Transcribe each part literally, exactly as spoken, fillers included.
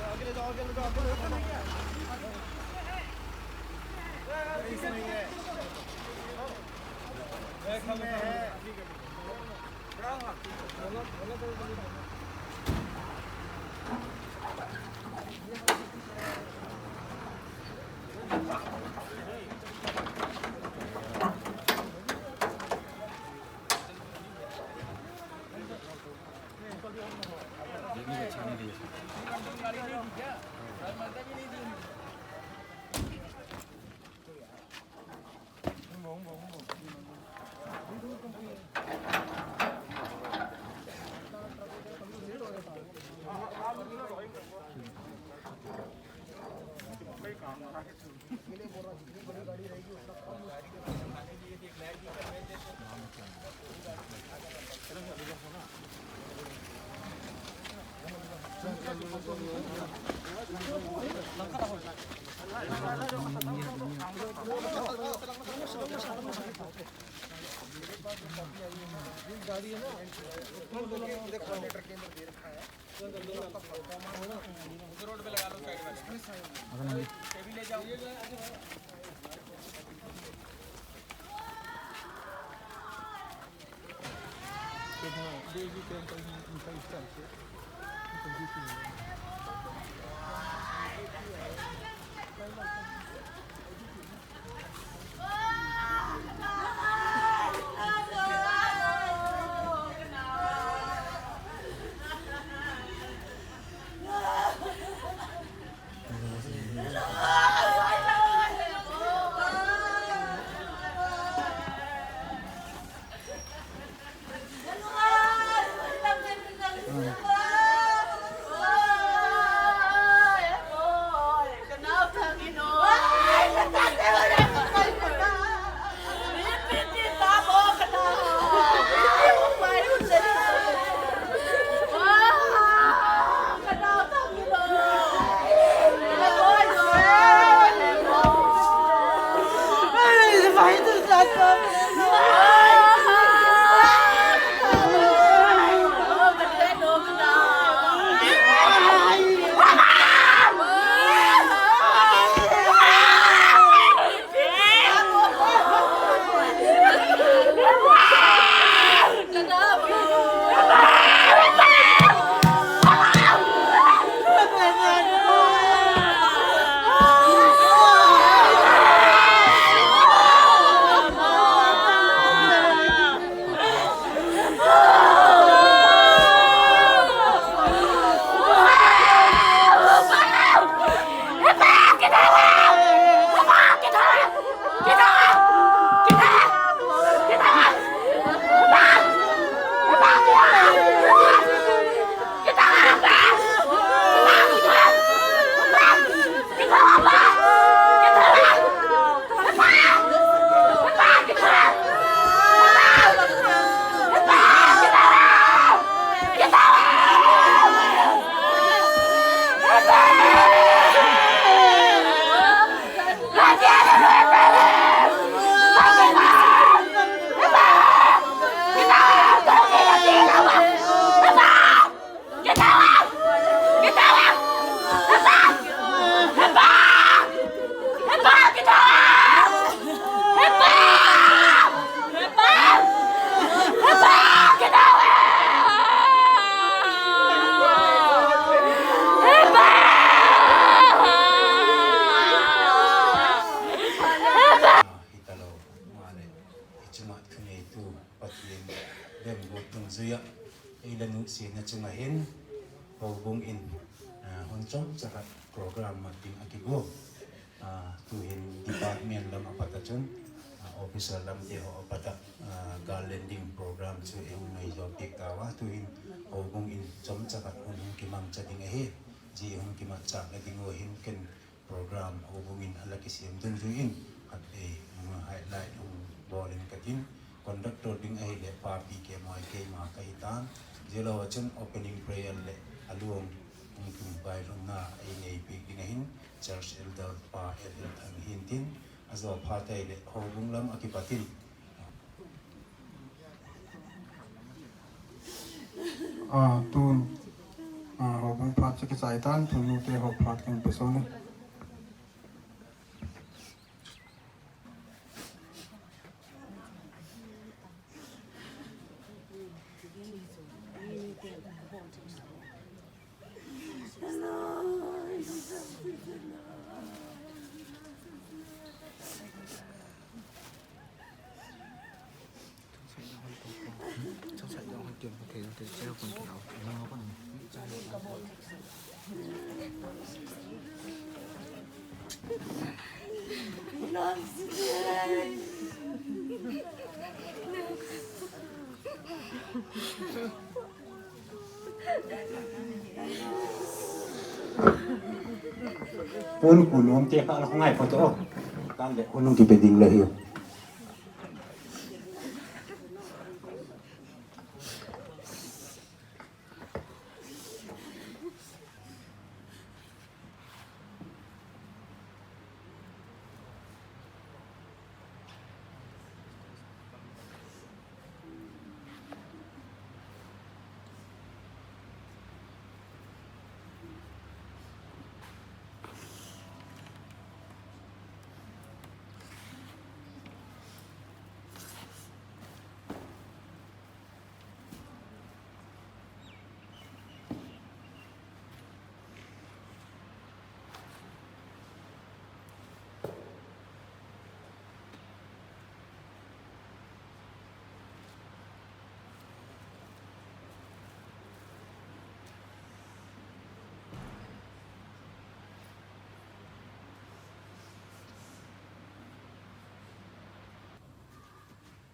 आगे ले जाओ, आगे ले जाओ, आगे ले जाओ। इसमें ही है। इसमें है। Hitalo, male, ichunga thuneitu Pathen bemgot dungjuiya, eila nuhsetna chunga hin, houbung in, ah, hun chomcha khat program mat ding akigong. Ah, tuhin department lam apat a chun, ah, officer lam te ho apat a, ah, gal landing program chu eihung ngai jo pek tauva, tuhin houbung in chomcha khat hun hung kimangcha ding ahi, ji hung kimatchah na ding u hin ken program houbung in ala kisem dungjuiyin, khat ei, um, highlight hung bol in katin, conductor ding ahile Pa P K Moi keima kahitan, jilou a chun opening prayer le alung hung kim vailhunna einei pek ding ahin, church elder Pa L L Thang hintin, ajo phat ahile houbung lam akipatin. A, tun, a, houbung phat chu kichai tan, tun nute ho phat kang pe sone. Pon kunum te kha la ngai photo. Kan le kunum ki pe ding le hi.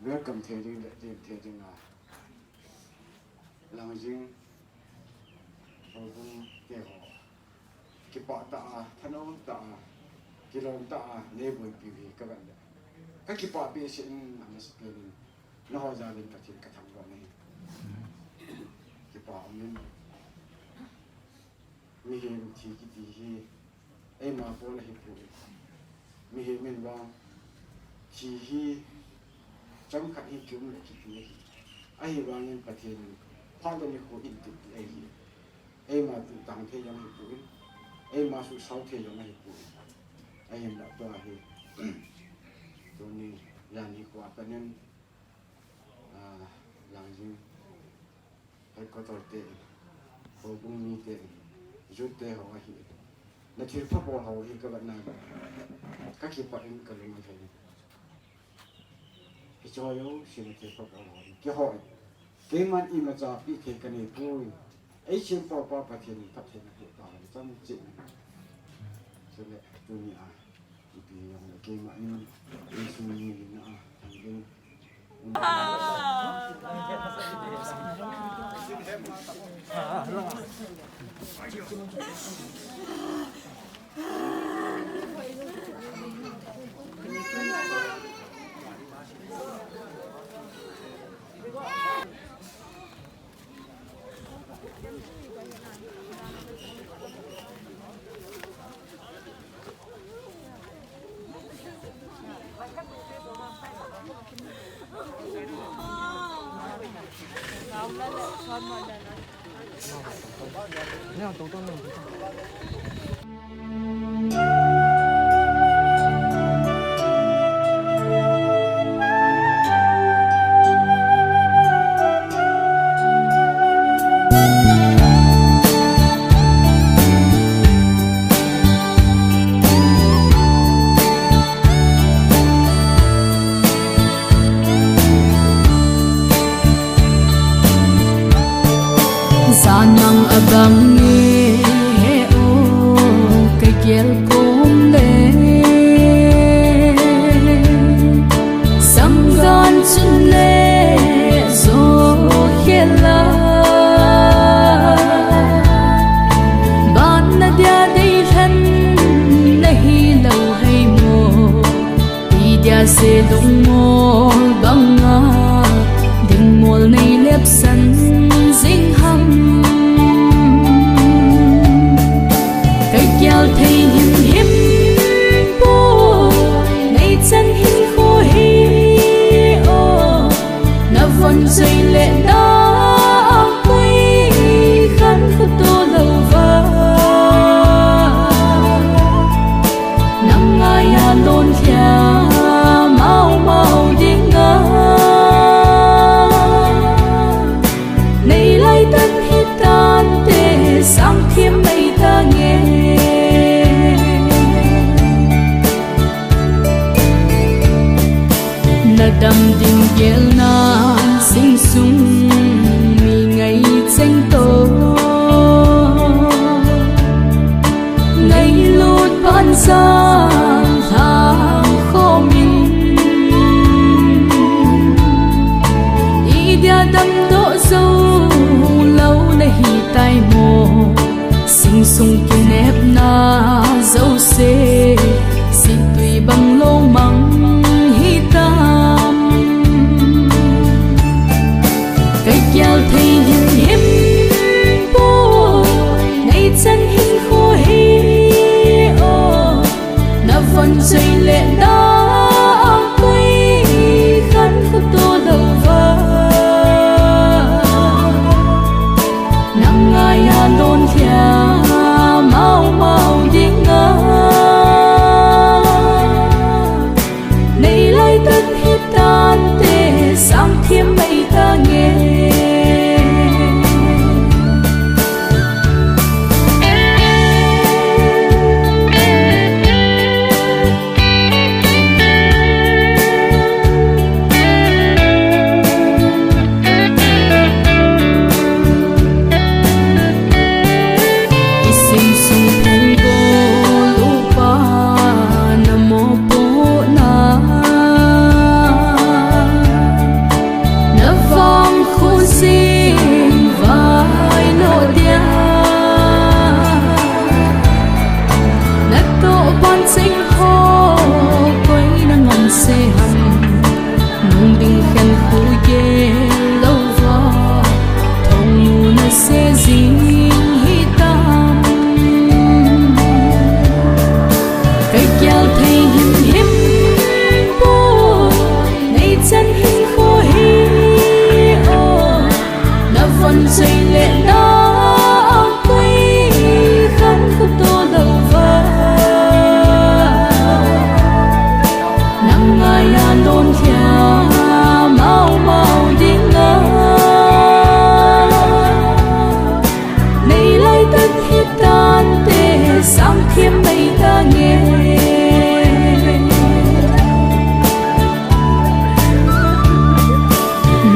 Welcome thei ding le, thei ding a. Langjing, houbung te ho. Kipah tah a, thanom tah a, kilom tah a, nei boipi u hi ka vet le. Ka kipah behseh in, amasapen in, nangho jal in Pathen ka thangvah nahi. Kipah um in. Mihem thi kiti hi, eima pon ahipoi. Mihem in vang, thi hi, chomkhat hi kium le kiti ahi. Ahivangin Pathen in, phat le nikho in titi ahi. Eima tuhtang thei jong ahipoi. Eima susao thei jong ahipoi. Ahinla tua hi, tuni, jan hi kua kanin, a, Langjing, headquarter te, houbung mite, youth te ho ahi. Na thilpha bol ho hi ka vet na. Ka kipah in ka lung alhai. Hiche ho jouse na thilpha bol ho hi. Keiho. Keiman imacha peh thei ka nei poi. Ei sempau pa Pathen in phatthei na pe tauhen chomkhat. Chule, tuni a. Ipi jong le keima in, insung mi in a, thang ding. Janang abang e, he o, ka gel kom le. Sangdan chun le, jo khel a. Ban na dia dei lhan, nahi lou hai mo. Idia se lungmol banga, dingmol nei lepsan jing ham. Ka gel thei himhim poi, nei chan hinkho hi o, na von choi le da a poi. Sung kinepna jouse, sitwi bang lomang hitam. Kei gel thei himhim poi, nei chan hinkho hi o. Na von choi le da ang koi khan khuto lou va. Nang ngai a don thia mau mau ding a. Nei lai tan hitan te sang thiam mai ta nge. Isim sung thei gol upa na mopohna. Na vang khun sing vai lo dia. Na toh ban sing ho koi na ngam se ham. Nung ding khen khu gel lou va. Thong nu na se jing hitam. Kei gel thei himhim poi, nei chan hinkho hi o. Na von choi le da ang koi khan khuto lou va. Nang ngai a don thia mau mau ding a. Nei lai tan hitan te sang thiam mai ta nge.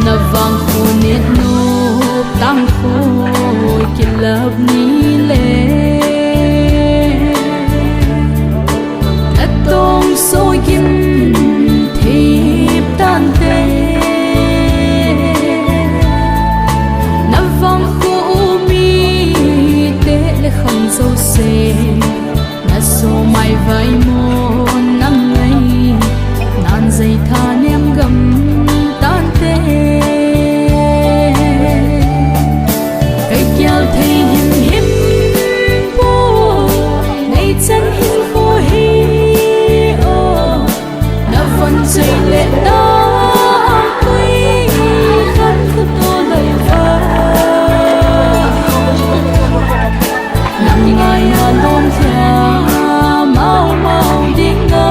Na vang khu nit nop tang khoi kilap ni le. Na tong soi gin thip tan te. Na vang khu mi te le khang jouse. Na so mai vai mo nang ngai. Nan jai tha nem gam tan te. Kei gel thei himhim poi, nei chan hinkho hi o. Na von choi le da ang koi khan khuto lou va. Nang ngai a don thia mau mau ding a.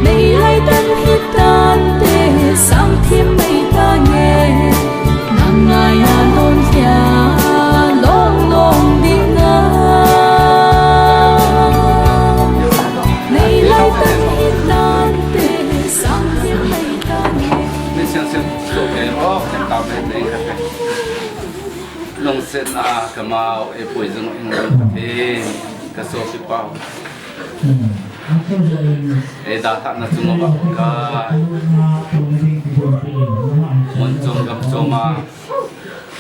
Nei lai tan hitan te sang thiam mai ta nge. Nang ngai a don thia long long ding a. Nei lai tan hitan te sang thiam mai ta nge. Ni siang siang so ke o, ta be te. Lungsetna a kamau eipui jing u hing Pathen, ka sopi pau. Eidalhah na chung uva Pakai. Mun chom gam chom a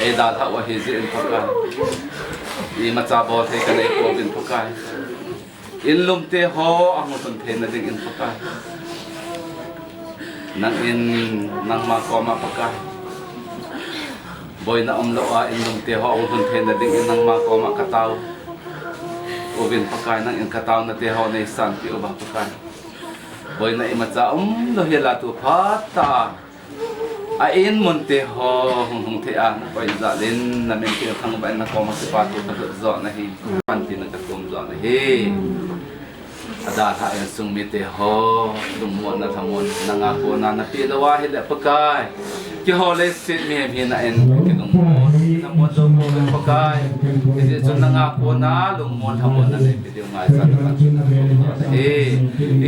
eidalhah u ahi jeh in Pakai. Imacha bol thei kanei pouvin Pakai. In lumte ho ahung lhun theina dingin Pakai. Nangin nangma koma Pakai. Boina umlou a in lumte ho ahung lhun theina dingin nangma koma katao uvin Pakai, nangin kataona te ho neisanpeh uva Pakai. Boina imacha umlou hel a tu phat a A in munte ho hung hung thei a, na koi jal in, na min thangvah in na koma kipa thu ka lut jo ahi. Panpi na ka thum jo ahi. Adalhah insung mite ho, lungmonna lhamon, na ngahna na pe lou ahile Pakai. Keiho leiset mihem hina in, kilungmon, na mon lou mo Pakai. Hijeh chun na ngahna, lungmon, lhamon na nei pe diu ngaichat na ka thum jo ahi.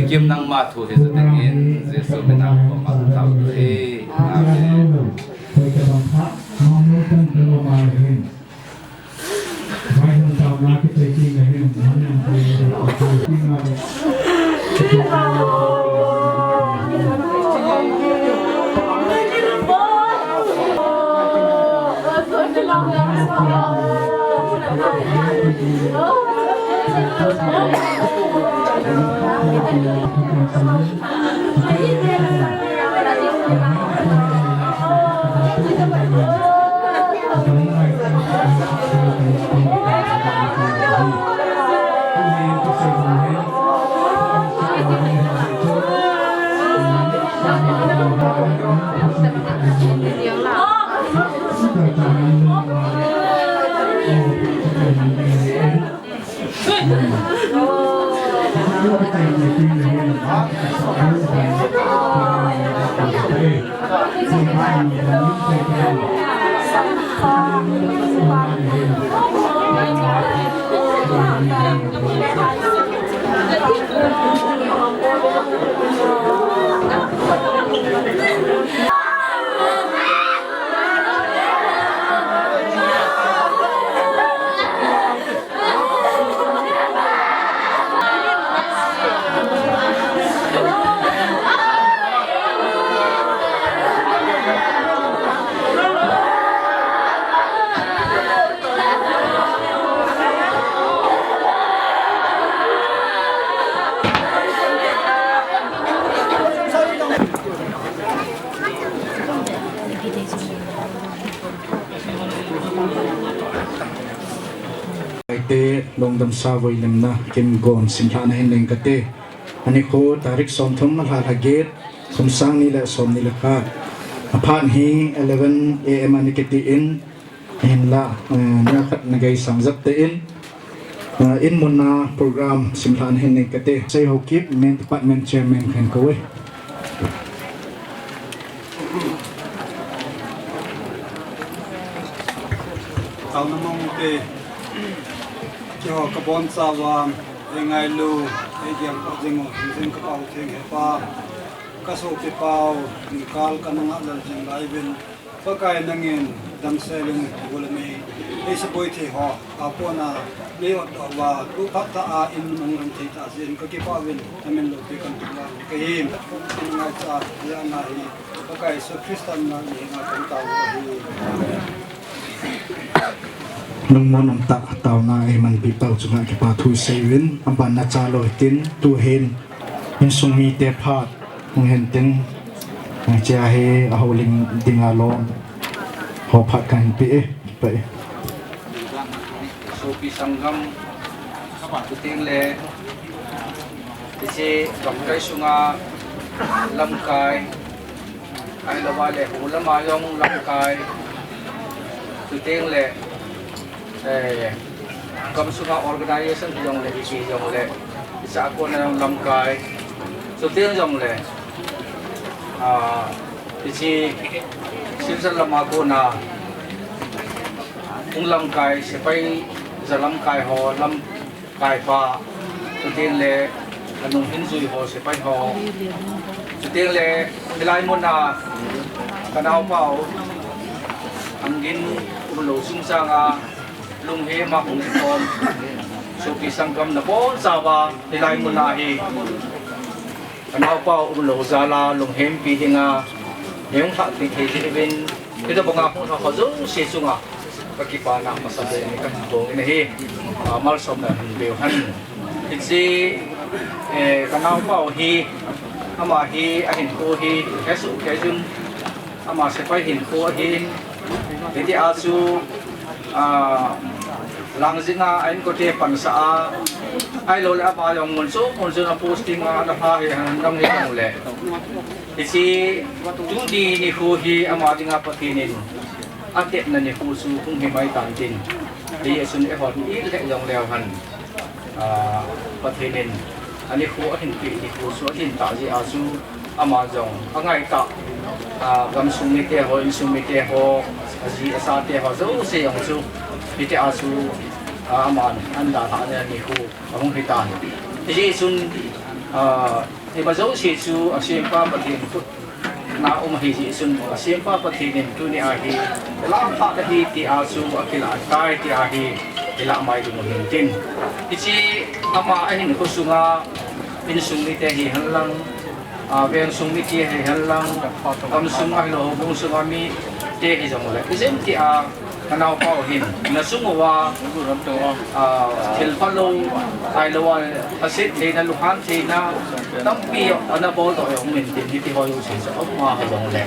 Ikim nangma thu hi jo dingin, Jesu min a koma ka thum jo ahi. Amen. Te lungdam sa voi lemna kin gon simlhahna hin neng kate. Anikho tarik somthum, lha lha get, kum sang ni le som ni le khat. Aphat hi eleven A M a ni kiti in, hinla, eh, nia khat na gei sang jep te in, eh, in mun a program simlhahna hin neng kate. Sei Haokip, Main Department Chairman khen ko e. Taona mong te, keiho ka bonchauva, ei ngailu, ei gelkhoh jing u, jing ka Pau Theng hepa, ka sopi Pau, ningkal ka na ngah lel jing lai uvin, Pakai nangin damsel in, gol mei, ei saboi thei ho, a kona, nei otdoh uva, tu phat tah a in mun hung lam thei tah jeh in ka kipah uvin, na min loupi kan tum uva, ka hi, in ngaicha, ya na hi, Pakai Jesu Christa min a nei nga kan tao u ahi. Amen. Lungmon um tah taona ei manpi pau chunga kipa thu sei uvin, aban na cha lou hitin, tu hin, insung mite phat, hung hen tin, chia hi, a houlim dinga lom, ho phat kan pe e, pe e. Sopi sanggam, chuteng le, hiche gamkai sunga lamkai, ahilouva le, hou lama jong lamkai, chuteng le, eh, gam sunga organization jong le, hiche jong le, hiche a kona jong lamkai, chuteng jong le, ah, hiche Silchar lama kona, hung lamkai, sepai ja lamkai ho, lam kaipa, chuteng le, anung hin jui ho, sepai ho, chuteng le, hilai mun a, ka naopa u, angin umlou chungchang a, lunghem a hung kikhom, sopi sanggam na bonchauva, hilai mun a hi, ka naopa u umlou jal a, lunghempi dinga, nei hung lhahpi thei jeh uvin, hitobanga hung lha ho jouse chunga, ka kipana masa pen in ka hin phong in ahi, ah, malsomna hin veu hen. Hiche, eh, ka naopa u hi, ama hi, ahinkho hi, hesoh kei jun, ama sepai hinkho ahin, hiti a chu, ah, Langjing a, a inkote pansah a, ahilou le ama jong mun chom mun chom a posting a, ana pha hi, han dong hi jong le. Hiche, tuni nikho hi ama dinga Pathen in atepna nikho chu hung hi mai tan tin. Hijeh chun eihon ilheh jong leu hen, ah, Pathen in anikho ahin peh nikho chu ahin tah jeh a chu ama jong angai tah, ah, gamsung mite ho, insung mite ho, aji asate ho jouse jong chu, hiti a chu, ah, aman an dalhahna nikho ahung hi tan. Hijeh chun, ah, ima jouse chu asempa Pathen khut na um ahi jeh chun, asempa Pathen in tuni a hi, ilah phat ahi tia chu akilah tai tia hi, ilah mai ding u hin tin. Hiche ama ahinkho sunga, insung mite hihen lang, ah, veng sung mite hihen lang, gamsung ahilou houbung sunga mite hijongle, ijemtia, Ka naopa hin, na sung uva, ah, thil phalou, ailou a, aset theina, lunghan theina, tampi ana bol doh jong um in tin, hiti ho jouse chu, um a jong le.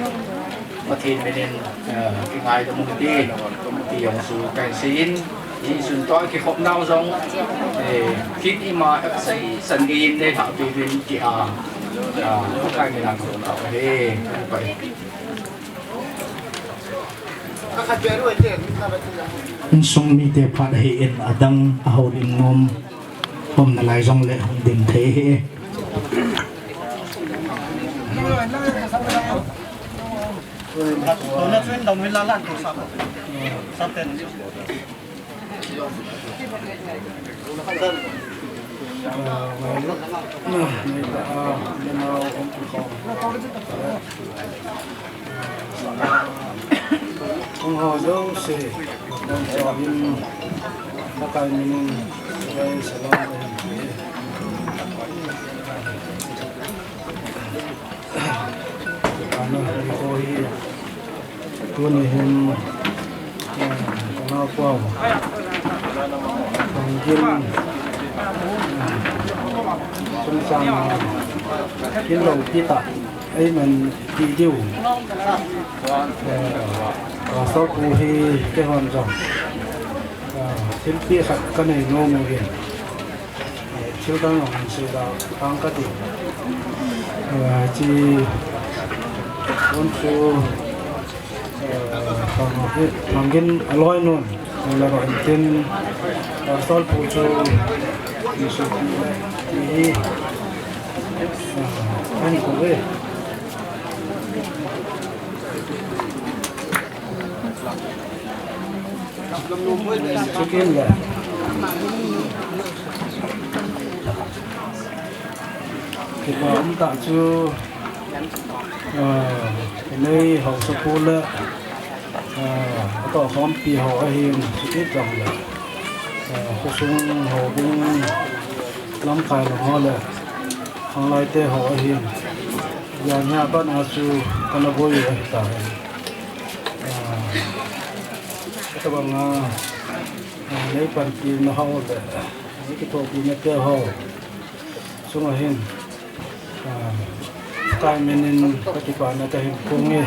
Pathen min in, ah, kingaidam un tin, ti jong chu kahin sei in, Jesun toh kikhop nau jong, eh, kit ima, eh, sei san gei in nei lhah peh uvin tia, ah, Pakai min a kahin tao ahi. Insung mite phat ahin, adang ahoulim nom um nalai jongle hung ding thei ahi. Hung ho jouse, hung ho in, Pakai min in, salam. Ana, hung ho hi, Tuni hin, eh, ka naopa u, Thangin, eh, chungchang a, kin loupi tah, eiman ti diu. Eh, ka sopu hi keihon jong, eh, thilpeh khat ka nei nom uvin. Eh, thil dang jong hin sei da tang kati. Eh, hiche pon chu, eh, Thangin, Thangin aloinun, eh, la ba in tin, eh, pastor pu chu, eh, su ti hi, eh, ani ko ve. Chukin le. Kipa um tah chu, ah, nei haosapu le, ah, atoh khompi ho ahin, chukit jongle, ah, khosung houbung lamkai lang ho le, khanglai te ho ahin, jan hi a pat a chu kana boi u ahitai. Ah, Tabang a, ah, nei panpina ho le, nei kithopina te ho chunga hin, ah, Pakai min in ka kipana ka hin phong e.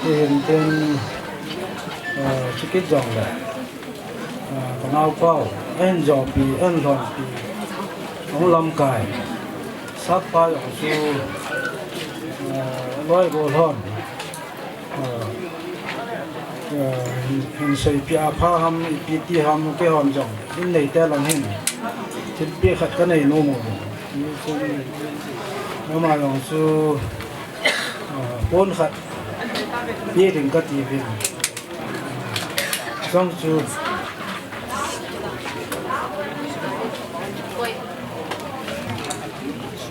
Hihen tin, ah, chukit jongle, ah, ka naopa u, ahin jopi, ahin lhonpi, ahung lamkai, sap pa jong chu, ah, loi gol hon. Ah, ah, hin, hin seipeh a pha ham, ipi ti ham, keihon jong in nei te lang hin thilpeh khat ka nei nom u. Ama jong chu, ah, pon khat peh ding kati uvin. Jong chu.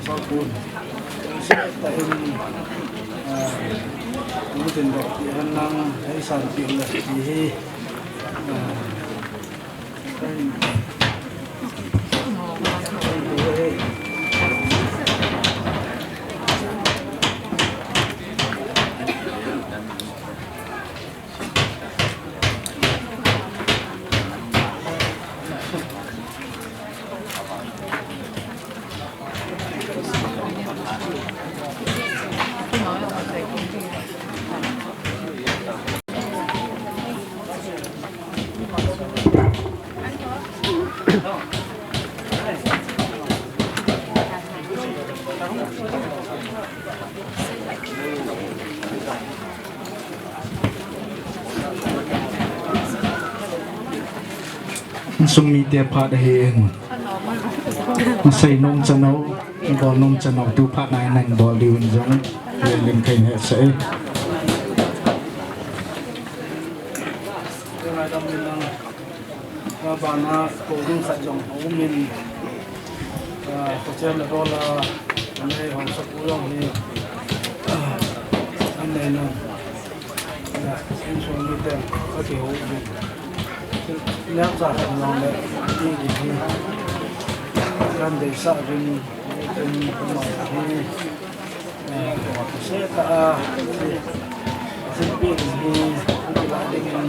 Sokun. Sita in, ah, mutin dok ti han nang, hei san ti la ti hi. Ah, Insung mite phat ahin. Sei nom chanu, bol nom chanu tu phat nai nang bol diu in jong. Len len kai ne sei. Ka bana ko ding khat jong ho min, ah, ko chen la dola, nei hong sa pu jong hi, ah, an nei na, ah, insung mite ka ti ho min. Nek cha kan long le, ti di hi, kan dei sa vin, kan ma hi. Seta a, thilpeh hi, kila dingin,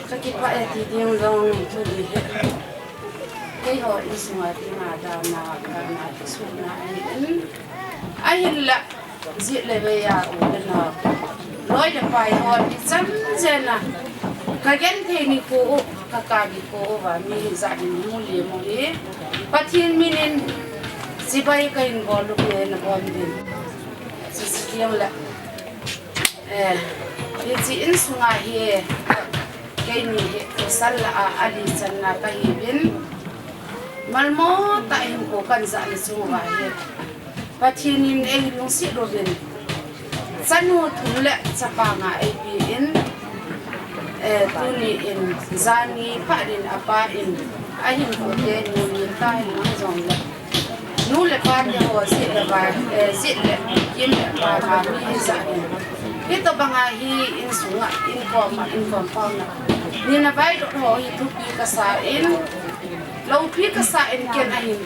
Ka kipah e ti ding jong chu di he. Keiho insung a ti na da na ka na ti su na in. Ahinla, jeh le ve a u le nao, loi le pai ho ichan chen a, ka genthei nikho u, ka kap nikho u va mi hijat in mu le mu hi Pathen min in chibai ka hin bol u hi na bol din. Sisi kiang le. Eh, hiche insung a hi, keini hi, pasal lah a, ali channa kahiuvin. Malmo tah in ko kan ja ni chung uva hi. Pathen in eilungset uvin. Chanu thum le chapa nga eipe in. Eh, tuni in, jani phat in apa in, ahin ko te ni ni ta hin mang jong le. Nu le pa te ho jeh le vai, eh, jeh le kim le pa ma mi hijat in. Hitobang a hi insung a, inkom a, inkom pau na. Ni na vai dot ho hi thupi kasa in, loupi kasa in ken ahin.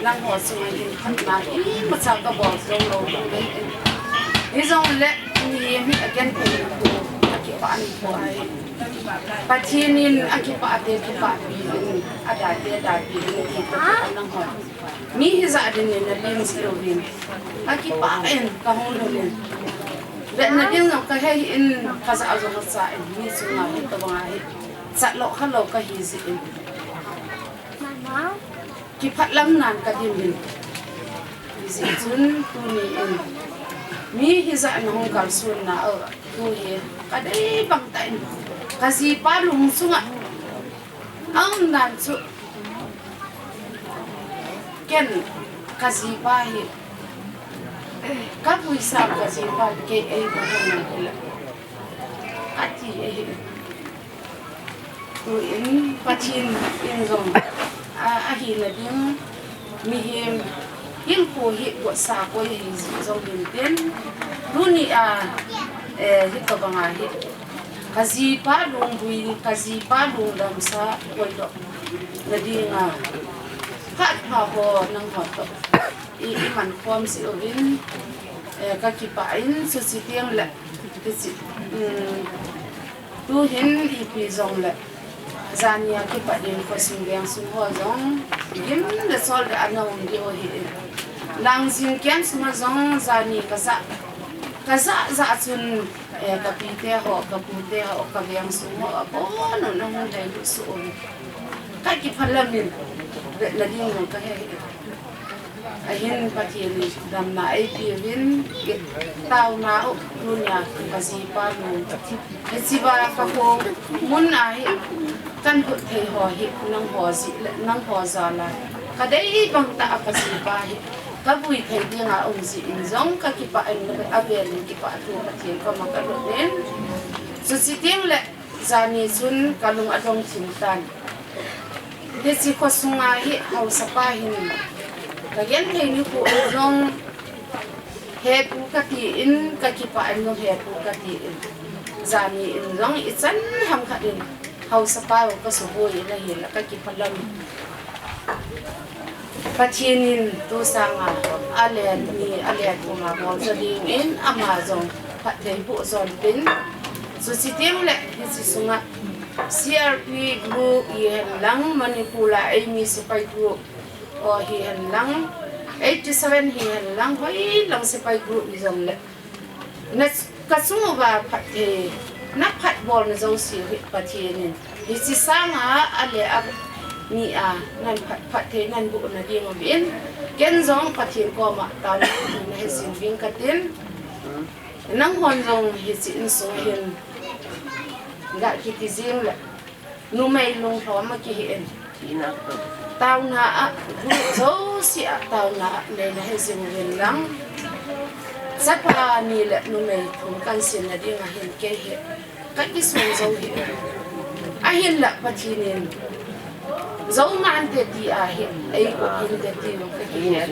Nangho chunga hin phatna imacha kabol jong lou ding in. Hijong le, mihem hi agenthei nikho, akipah nikho ahi. Pathen in akipah te kipah pi in, ada te ada pi in, ti toh nangho. Mi hijat in na lim si louvin. Akipah in, kahung lhun in. Vet na ding jong kahe in, kaja jong kacha in, mi chunga hitobang a hi. Chat lou kha lou kahi jeh in. Kipah lam nan ka dim hin. Hijeh chun tuni in. Mi hijat in hung kalson na, o, tu hi. Ka dei bang tah in. Ka jipa lung sunga. Aum nan chu. Ken ka jipa hi. Ka puisa ka jipa kei ei ba hung nan ila. Ka ti ahi. Tu in Pathen in jong, a, ahina ding, mihem, hinkho hi, gotsa koi hi jong hin tin, tuni a, eh, hitobang a hi, ka jipa lungbui, ka jipa lungdamsa, koi toh, na ding a, khat pha ho, nangho toh, i, i man khom si uvin, eh, ka kipah in, chuche teng le, Hiche, um, tu hin ipi jong le, jani a kipat in khosung vengsung ho jong, gim le sol le ana um diu ahi. Lang jing ken sunga jong, jani ka ja, ka ja ja chun, eh, ka pi te ho, ka pu te ho, ka vengsung ho, abon un ahung lhai lut soh un. Ka kipah lam in, vet na ding jong ka he. Ahin Pathen in damna eipe uvin, taona u, tunia ka jipa lung. Hiche va ka khomun a hi, kan khut thei ho hi, nangho jeh le, nangho jal a. Ka dei bang tah a ka jipa hi, ka vui thei ding a um jeh in jong ka kipah in, avel in kipah thu Pathen koma ka lhut in. Chuche teng le, Jani chun ka lung adong thim tan. Hiche khosunga hi haosapa hin ka genthei nikho u jong hepu ka tin, ka kipah in jong hepu ka tin. Jani in jong ichan ham khat in haosapa u ka suboi in ahinla ka kipah lam. Pathen in tu sanga alen ni alen thum a bol jo dingin ama jong phatthei boh jon tin. Chuche teng le hiche sunga C R P group hihen lang, Manipur a eimi sepai group ho hihen lang, eighty seven hihen lang, hoilang sepai group hi jong le. Na, ka chung uva phatthei, na phatbolna jouse hi Pathen in hiche sanga ale a mi a nan phat, phatthei nan boh na ding uvin, ken jong Pathen koma taona na he jing uving ka tin. Nanghon jong hiche insung hin ga kiti jing le. Numei lunglhom a kihi in. Taona a, group jouse a taona a nei na he jing uvin lang. Chapa ni le numei thum kan sin na ding ahin kei hi. Ka kisung jo hi. Ahinla Pathen in. Zo nante ti ahi, ei ko hinte ti jong ka kigel.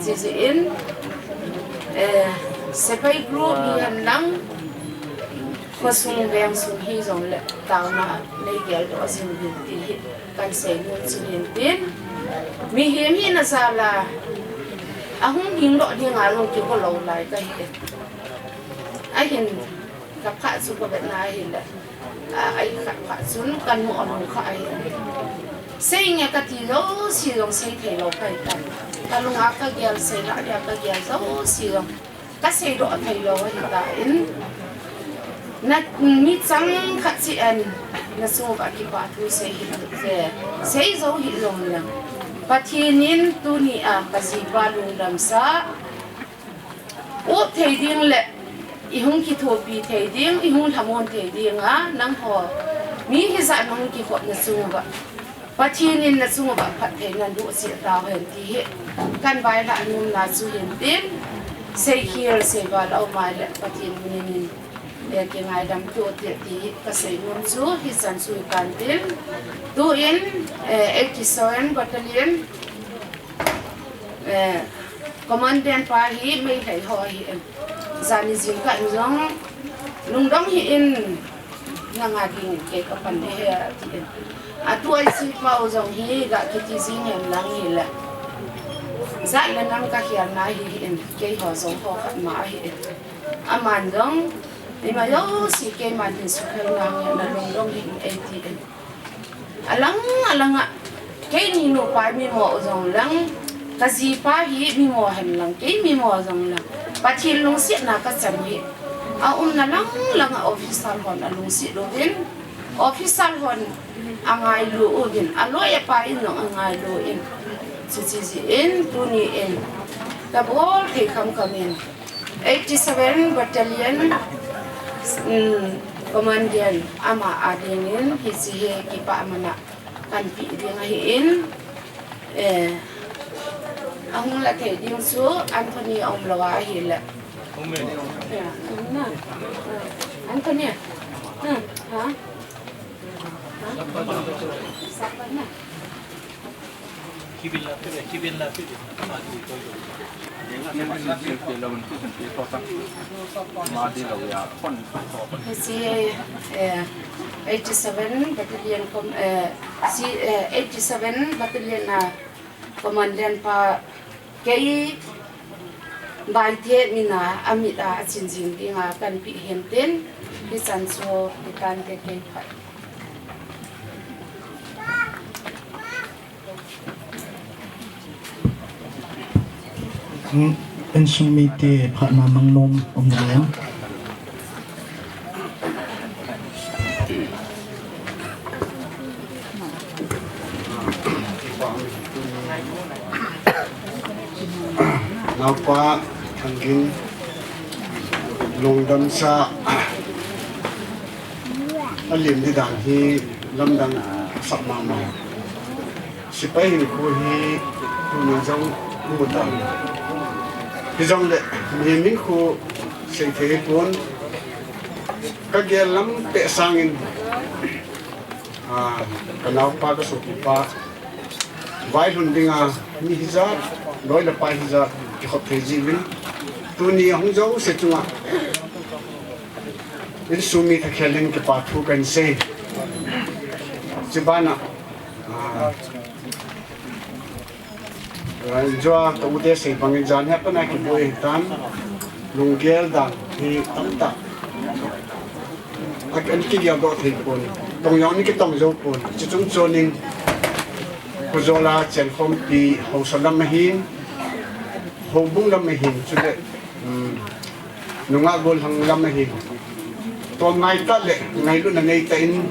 Jiji in, eh, sepai group hi hen lang, khosung veng sung hi jongle, taona nei geldoh jing uvin ti hi, kan sei nom chu hin tin. Mihem hina jal a, ahung hingdoh dinga jong kigo lou lai kahi. Ahin, ka phat chu ka vetna ahile. A, ei khat phat chun ka nu amu kha ahi. Sei nge kati jouse jong sei thei lou kahi tan. Ka lunga ka gel, sei lah dia ka gel jouse jong ka seidoh thei lou ahi tan. Na, mi chang khat cheh in na chunga kipathu sei hih in, sei jou hih jong leng, Pathen in tuni a ka jipa lungdamsah, up thei ding le i hung kithopi thei ding, i hung lhamon thei ding a, nangho mi hijat nahung kikhop na chunga Pathen in na chunga phattheina naboh cheh tauhen ti hi kan vailhah nomna chu hin tin, seikhel seival aum a le Pathen min in, eh, kingaidam tau hite ti hi ka sei nom chu hichan chu hi kan tin. Tuin, eh, eighty seven Battalion, eh, Commandant pa hi Meitei ho ahi in. Jani jingkah in jong lungdong hih in, nanga ding kei ka pan ahi ati in. Atu IC pau jong hi ga kiti jing hen lang hile, jat le nam ka khelna hi hih in, keiho jong ho khat ma ahi in. Aman jong ima jouse keiman hin sukhelna nge na lungdong hih in eiti in. Alang, alang a, keini nupa mimo jong leng, ka jipa hi mimo hen lang, kei mimo jong leng, Pathen lungsetna ka chan hi. Aumna lang lang a officer hon alungset uvin, officer hon angailu uvin, aloi apa in jong angailu in. Chuche jeh in, tuni in, ka bol thei khamkham in, eighty seven Battalion, um, Commandant ama ading in hiche hi kipah mana kan pe ding ahi in, eh, ahung la thei ding chu Anthony aum lou ahile. Ya, um na. Anthony. Hmm, ha? Ha? Sapa na. Hiche, eh, eighty seven Battalion com-, eh, si-, eh, eighty seven Battalion a Commandant pa kei Baite mina amit a achin jing dinga kan pe hin tin, hichan chu hi tante kei phat. Insung mite phatna mang nom um ding em? Naopa Thangin lungdamsah, alim di dan hi lamdang sap mama. Sepai hinkho hi tuni jong imu tan. Hijongle mihem hinkho seithei pon, ka gel lam peh sangin, ah, ka naopa ka sopipa vailhun dinga mi hijat, loi le pai hijat kikhop thei jiuvin, tuni ahung jouse chunga insung mi thakhel in kipa thu kahin sei. Chubana, ah, Jua ka ute sei bangin jan hi apana kiboi tan, lunggel dan hi tamtah a, an kigeldoh thei pon, tong jong an kitong jou pon. Chuchung chonin Khujola chenkhompi haosa lam ahin, houbung lam ahin, chule, um, nungah gollhang lam ahin, tolngaiya le ngailutna neitah in,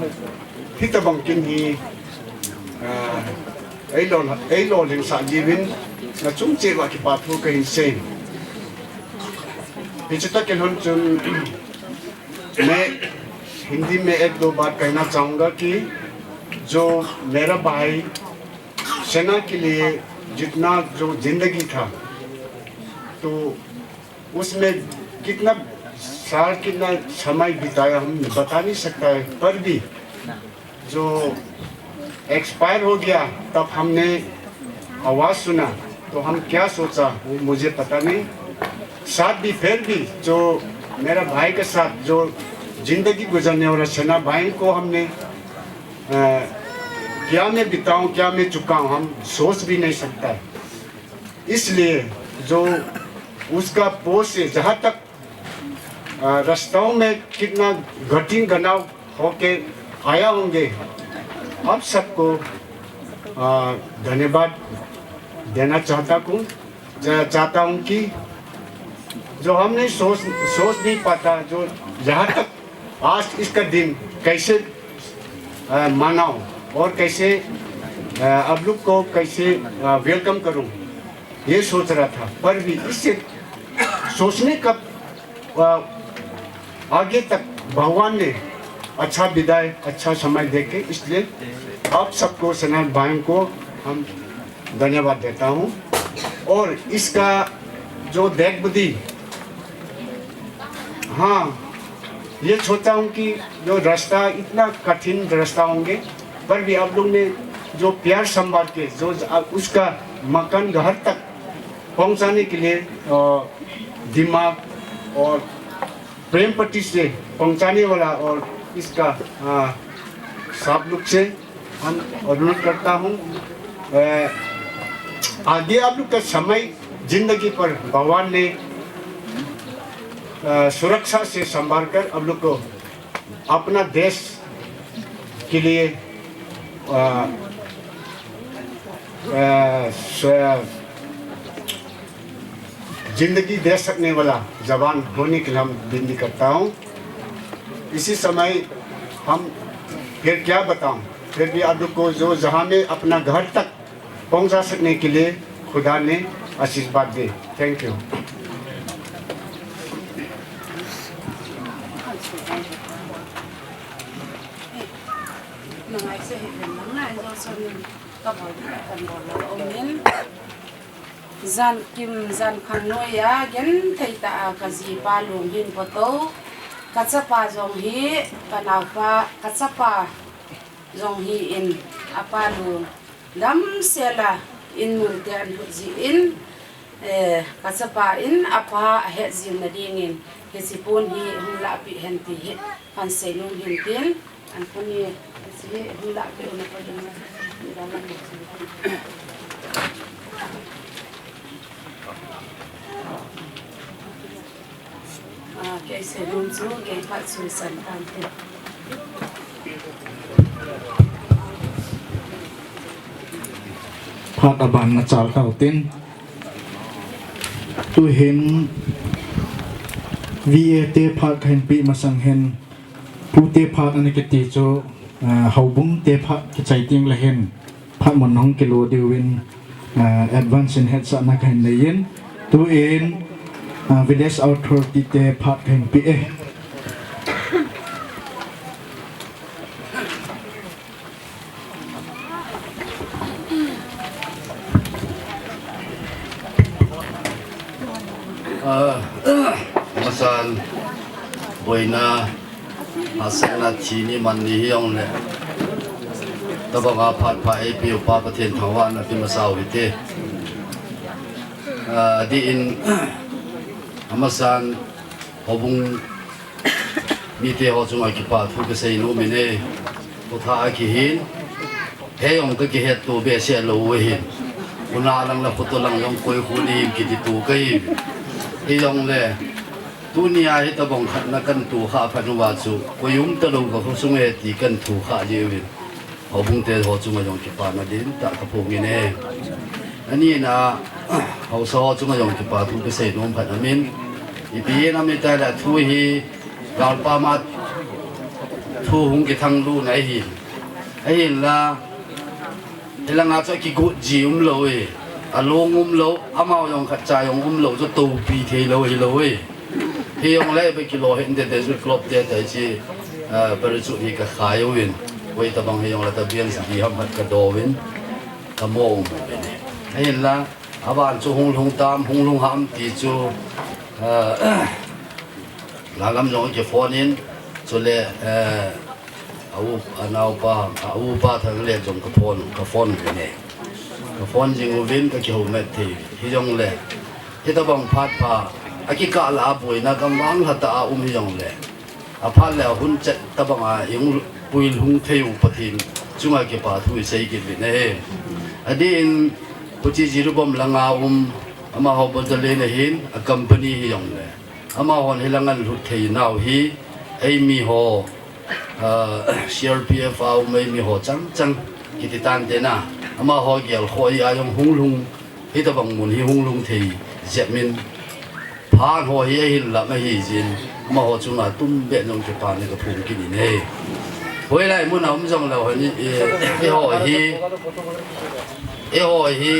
hitobang kin hi, ah, eilol, eilolhingsah jiuvin, nachung cheh uva kipa thu kahin sei. Hiche tah kilhon chun, मैं हिंदी में एक दो बात कहना चाहूँगा कि जो मेरा भाई सेना के लिए जितना जो जिंदगी था, तो उसमें कितना साल, कितना समय बिताया, हम बता नहीं सकता है, पर भी जो एक्सपायर हो गया, तब हमने आवाज सुना, तो हम क्या सोचा वो मुझे पता नहीं। साथ भी, फिर भी जो मेरा भाई के साथ जो जिंदगी गुजरने वाला सेना भाई को हमने, अ, क्या मैं बिताऊं, क्या मैं चुकाऊं, हम सोच भी नहीं सकता है। इसलिए जो उसका पोस्ट से जहाँ तक, अ, रास्ताओं में कितना घटिन घनाव होके आया होंगे, आप सबको, अ, धन्यवाद देना चाहता हूँ, चा-, चाहता हूँ कि जो हमने सोच, सोच नहीं पाता, जो यहाँ तक आज इसका दिन कैसे, अ, मनाऊं और कैसे, अ, आप लोग को कैसे, अ, वेलकम करूं, ये सोच रहा था। पर भी इससे सोचने का, अ, आगे तक भगवान ने अच्छा विदाई, अच्छा समय देके, इसलिए आप सबको, सेना भाइयों को हम धन्यवाद देता हूँ। और इसका जो देखबुद्धि, हाँ, ये सोचता हूँ कि जो रास्ता, इतना कठिन रास्ता होंगे, पर भी आप लोग ने जो प्यार संभाल के जो उसका मकान घर तक पहुँचाने के लिए, अ, दिमाग और प्रेम पट्टी से पहुँचाने वाला और इसका, अ, सब लोग से हम अनुरोध करता हूँ, अ, आगे आप लोग का समय जिंदगी पर भगवान ने, अ, सुरक्षा से संभाल कर आप लोग को अपना देश के लिए, अ, अ, स-, जिंदगी दे सकने वाला जवान होने के लिए हम विनती करता हूँ। इसी समय हम फिर क्या बताऊँ, फिर भी आप लोग को जो जहाँ में अपना घर तक पहुँचा सकने के लिए खुदा ने आशीर्वाद दे। Thank you. Jan kim jan khang noiya genthei tah a ka jipa lung hin photo, ka chapa jong hi, ka naopa, ka chapa jong hi in, apa lung damsel a in mun te an hut jin, eh, ka chapa in apa ahet jing na dingin, hiche pon hi hung lahpeh hen ti hi kan seinom hin tin. An kuni, si, hula ke una pa ding. Ah, kei seinom chu, kei phat chu san tan te. Phat aban na chal tau tin. Tuhin V A te phat kahin peh masang hin. Pute phat ana kiti chu, ah, houbung te phat kichai teng le hin phat mun hung kilo diuvin, ah, advance in hetsahna kahin nei in, tuin, ah, village authority te phat kahin peh e. Ah, masan, boina, hahsatna thi ni man ni hi jong le. Tabanga phat pha eipeu pa Pathen thangvahna ti masa u hite. Ah, adeh in, amasan, houbung mite ho chunga kipa thu kasei nom in e, khotha a kihin, hei jong ka kihetto behseh lou u ahin. Khuna lang le khoto lang jong koi khu ding kiti tu kahi. Hijongle, tunia hitobang khat na kan tohkhah phat uva chu, koi umtalou ka khosung e ti kan tohkhah jiuvin. Houbung te ho chunga jong kipana ding tah kaphong in e. Ani na, haosa ho chunga jong kipa thu kisei nom phat aum in. Ipi in aum itile thu hi galpa ma thu hung kithang lutna ahin. Ahinla, hilanga chu akigot ji umlou e. Along umlou, amau jong khatcha jong umlou chu toupi theilou hilou e. Hijongle, ipi kilo hinte te chu club te te chi, ah, parachute hi kakhai uvin. Koi tabang hijongle ta bian si ham hat kado uvin. Kamo um uvin. Ahinla, aban chu hung lhung tam, hung lhung ham ti chu, ah, lagam jong kiphone in, chule, eh, A u, a naopa, a upa Thanglet jong ka phone, ka phone uvin e. Ka phone jing uvin ka kihoumat thei. Hijongle, hitabang phat pha, akikah lah a boina gamvang lha tah a um hijongle, aphat le ahun chet tabang a i hung puilhung thei u Pathen chunga kipa thu i sei kit uvin ahi. Adin, Pu Chi Jiribam langa um, amaho Bodoland ahin, a company hijongle, amahon hilang alut thei nau hi, eimi ho, ah, C R P F a um eimi ho chang chang kiti tante na, amaho gelkhoh hi a jong hung lhung, hitabang mun hi hung lhung thei jep min, phat ho hi ahin lam ahi jin, amaho chunga tumbeh jong kipa le ka phong kit in ahi. Hoilai mun a um jongle hon i, i, eiho hi, eiho hi,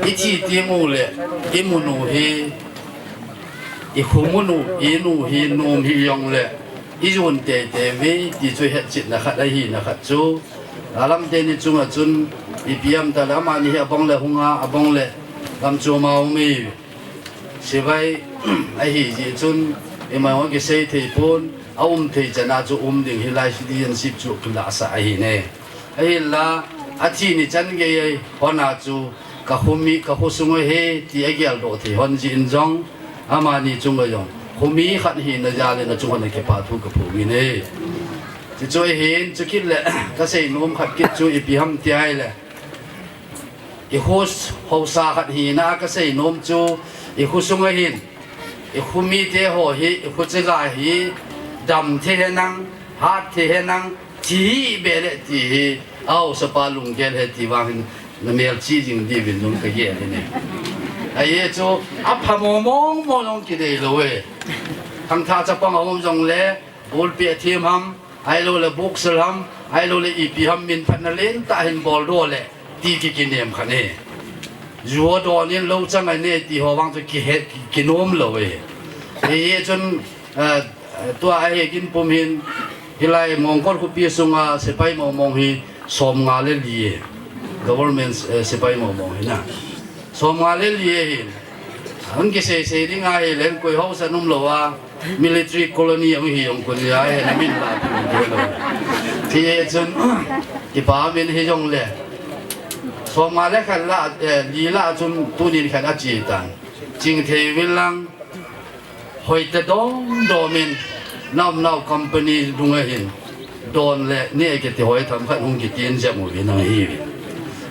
i thi teng u le, i mun u hi, i khu mun u, i in u hi, nom hijongle, i jon teitei uve ti chu hetchetna khat ahina khat chu, a lam teni chunga chun, ipi ham tale, amani hi abang le hung a, abang le lam chom a um e. Sepai ahi jeh chun, ima hung kisei thei pon, a um thei chan a chu um ding hilai citizenship chu kilah sah ahi ne. Ahinla, athi ni chan gei hon a chu, ka khomi, ka khosung ahi, ti ageldoh thei hon jeh in jong, amani chunga jong, khomi khat hina jal in achung hon a kipa thu ka phong in e. Chuchu ahin, chukit le, ka seinom khat kit chu ipi ham ti ahile, i kho s-, haosa khat hina ka seinom chu, i khosung ahin, i khomite ho hi, i khochaga hi, dam thei henlang, hat thei henlang, thi hih beh le ti hi, a haosapa lunggel ahi ti vang hin, na melchih jing diuvin jong ka gel in e. Ajeh chu, apha mong mong mo jong kidei lou e. Thangthah chapang a um jongle, ball pet them ham, ahilouleh boxer ham, ahilouleh ipi ham, min phatna lentah hin boldoh le, ti ki kinem khat e. Ju adon in lou chang a ne ti ho vang chu kihe, ki, kinom lou e. Ajeh chun, eh, tua ahe kin pum hin, hilai Mongkot khopi sunga sepai mong mong hi somnga le li e. Government, eh, sepai mong mong hi na. Somnga le li ahin. Hung kisei sei ding ahile koi haosa um lou a, military colony hung hi jong kon ahi, na min la pi lou. Ti chun, kipa min hijongle, somnga le khat la, eh, li la chun tunin khat ache tan. Ching thei uvin lang, hoitah dom dom in, nam nau company dunga hin. Don le neh kiti hoi themkhat hung kitin jep uvin ahi.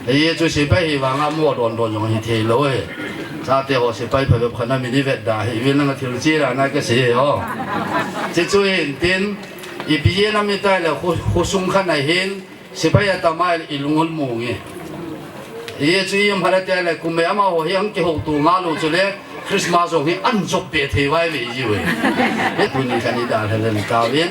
Ajeh chu sepai hi vang a mo don don jong hi thei lou e. Chate ho sepai phabep khat na min i vet da hi, uvin lang a thil chi la na ka sei ho. Chuchu hin tin, ipi jeh ham itile kho, khosung khat na hin, sepai atam a i lung hon mong e. Ajeh chu i um hale tile, kum e amaho hi ahung kihouto ngal u chule, Christmas jong hi an jop peh thei vai ve jiu e. Tuni khat i dalha lhon tauvin.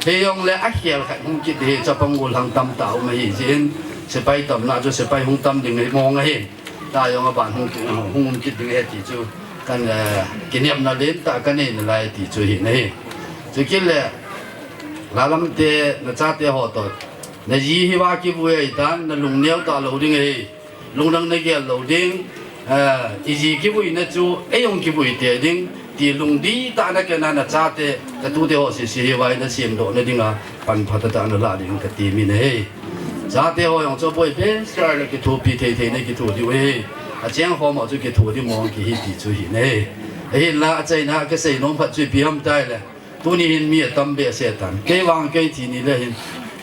Hijongle akhel khat hung kit hi chapang golhang tamtah um ahi jeh in. Sepai tamna chu sepai hung tam ding hi mong ahi. Tua jong aban hung ki, hung um kit ding ahi ti chu. Kan, eh, kinepna lentah ka nei nalai ti chu hi na hi. Chukit le, la lam te, na chate ho toh. Na ji hi va kivui ahitan, na lung neo talou ding ahi. Lungdang na gel lou ding, eh, i ji kivuina chu, ei jong kivui tei ding, ti lungdei tah na kei na na chate, na tute ho sese hi vai na semdoh na dinga, pan phatah tah na lah ding ka ti min ahi. Chate ho jong chu boi be, sar le kithopi thei thei na kitho diu ahi. Acheng ho mo chu kitho di mong kihi ti chu hi na hi. Ahinla achaina ka seinom khat chu ipi ham tile. Tuni hin mi atam behseh tan. Kei vang kei thi ni le hin.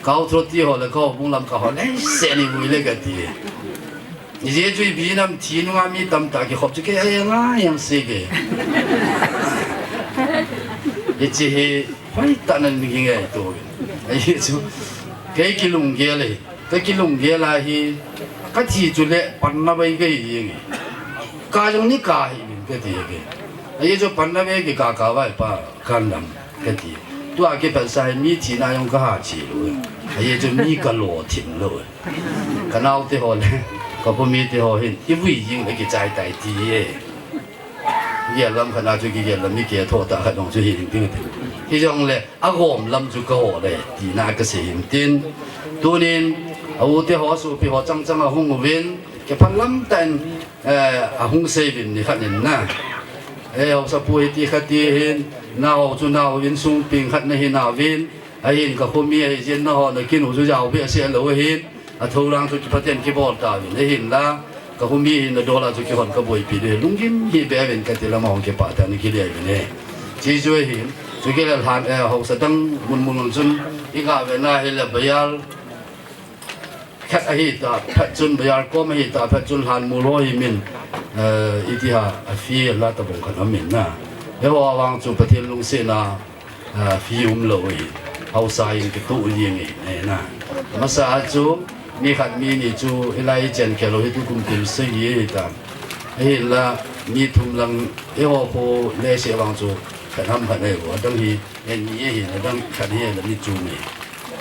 Ka u thot ti ho le ka houbung lam ka hol. Ei, se ni vui le ka ti. Ni je chu ipi nam thi nunga mi tamtah kikhop chu kei ai ngai ang se ke. Hiche hi hoitah nan mi ngai to. Ai chu. Kei kilunggel e. Ka kilunggel a hi, ka thi chu le panna vai ka hi jeng e. Ka jong ni ka hi min ka ti ke. Ahi chu panna vai ki ka ka vai pa kan dam ka ti. Tua kipat sa hi mi thina jong ka ha chi lou e. Ahi chu mi ka lo thim lou e. Ka nao te ho le, ka pu mi te ho hin, i vui jing le kichai tai ti e. Gel lam khat na chu kigel lam mi ke tho tah khat jong chu hi ding ding te. Hijongle, agom lam chu ka ho le, tina ka sei hin tin. Tunin, a u te ho, sopi ho chang chang ahung uvin, kipah lam tah in, eh, ahung sei uvin ni khat in na. Eh, haosapu hiti khat ti hin, nao chu nao insung ping khat na hi nauvin, Ahin ka khomi ahi jeh in nangho nakin u chu jao behseh lou ahin, atholang chu kiphaten kibol tauvin, ahinla ka khomi hi nadol a chu kihon kaboipi ding, lunggim hih beh uvin kati, lamang kipah tah in kile uvin ahi. Chuche chu ahin, chukit le lhan, eh, haosa dang mun mun chun i ga ve na hile bayal khat ahi ta, phat chun bayal kom ahi ta, phat chun lhanmol ho hi min, eh, iti ham, a fee la tabang khat aum in na. Eiho vang chu Pathen lungsetna, eh, fee umlou ahi. Haosa in kitoh jeng ahi, eh, na. Masa a chu, mi khat mi ni chu, hilai chen kei lou hi tukum kum sagi ahi ta. Ahinla, mi thum lang, eiho kho le se vang chu, khat ham khat ahi, adang hi, eh, ni ahi, adang khat hi, la ni chu ni.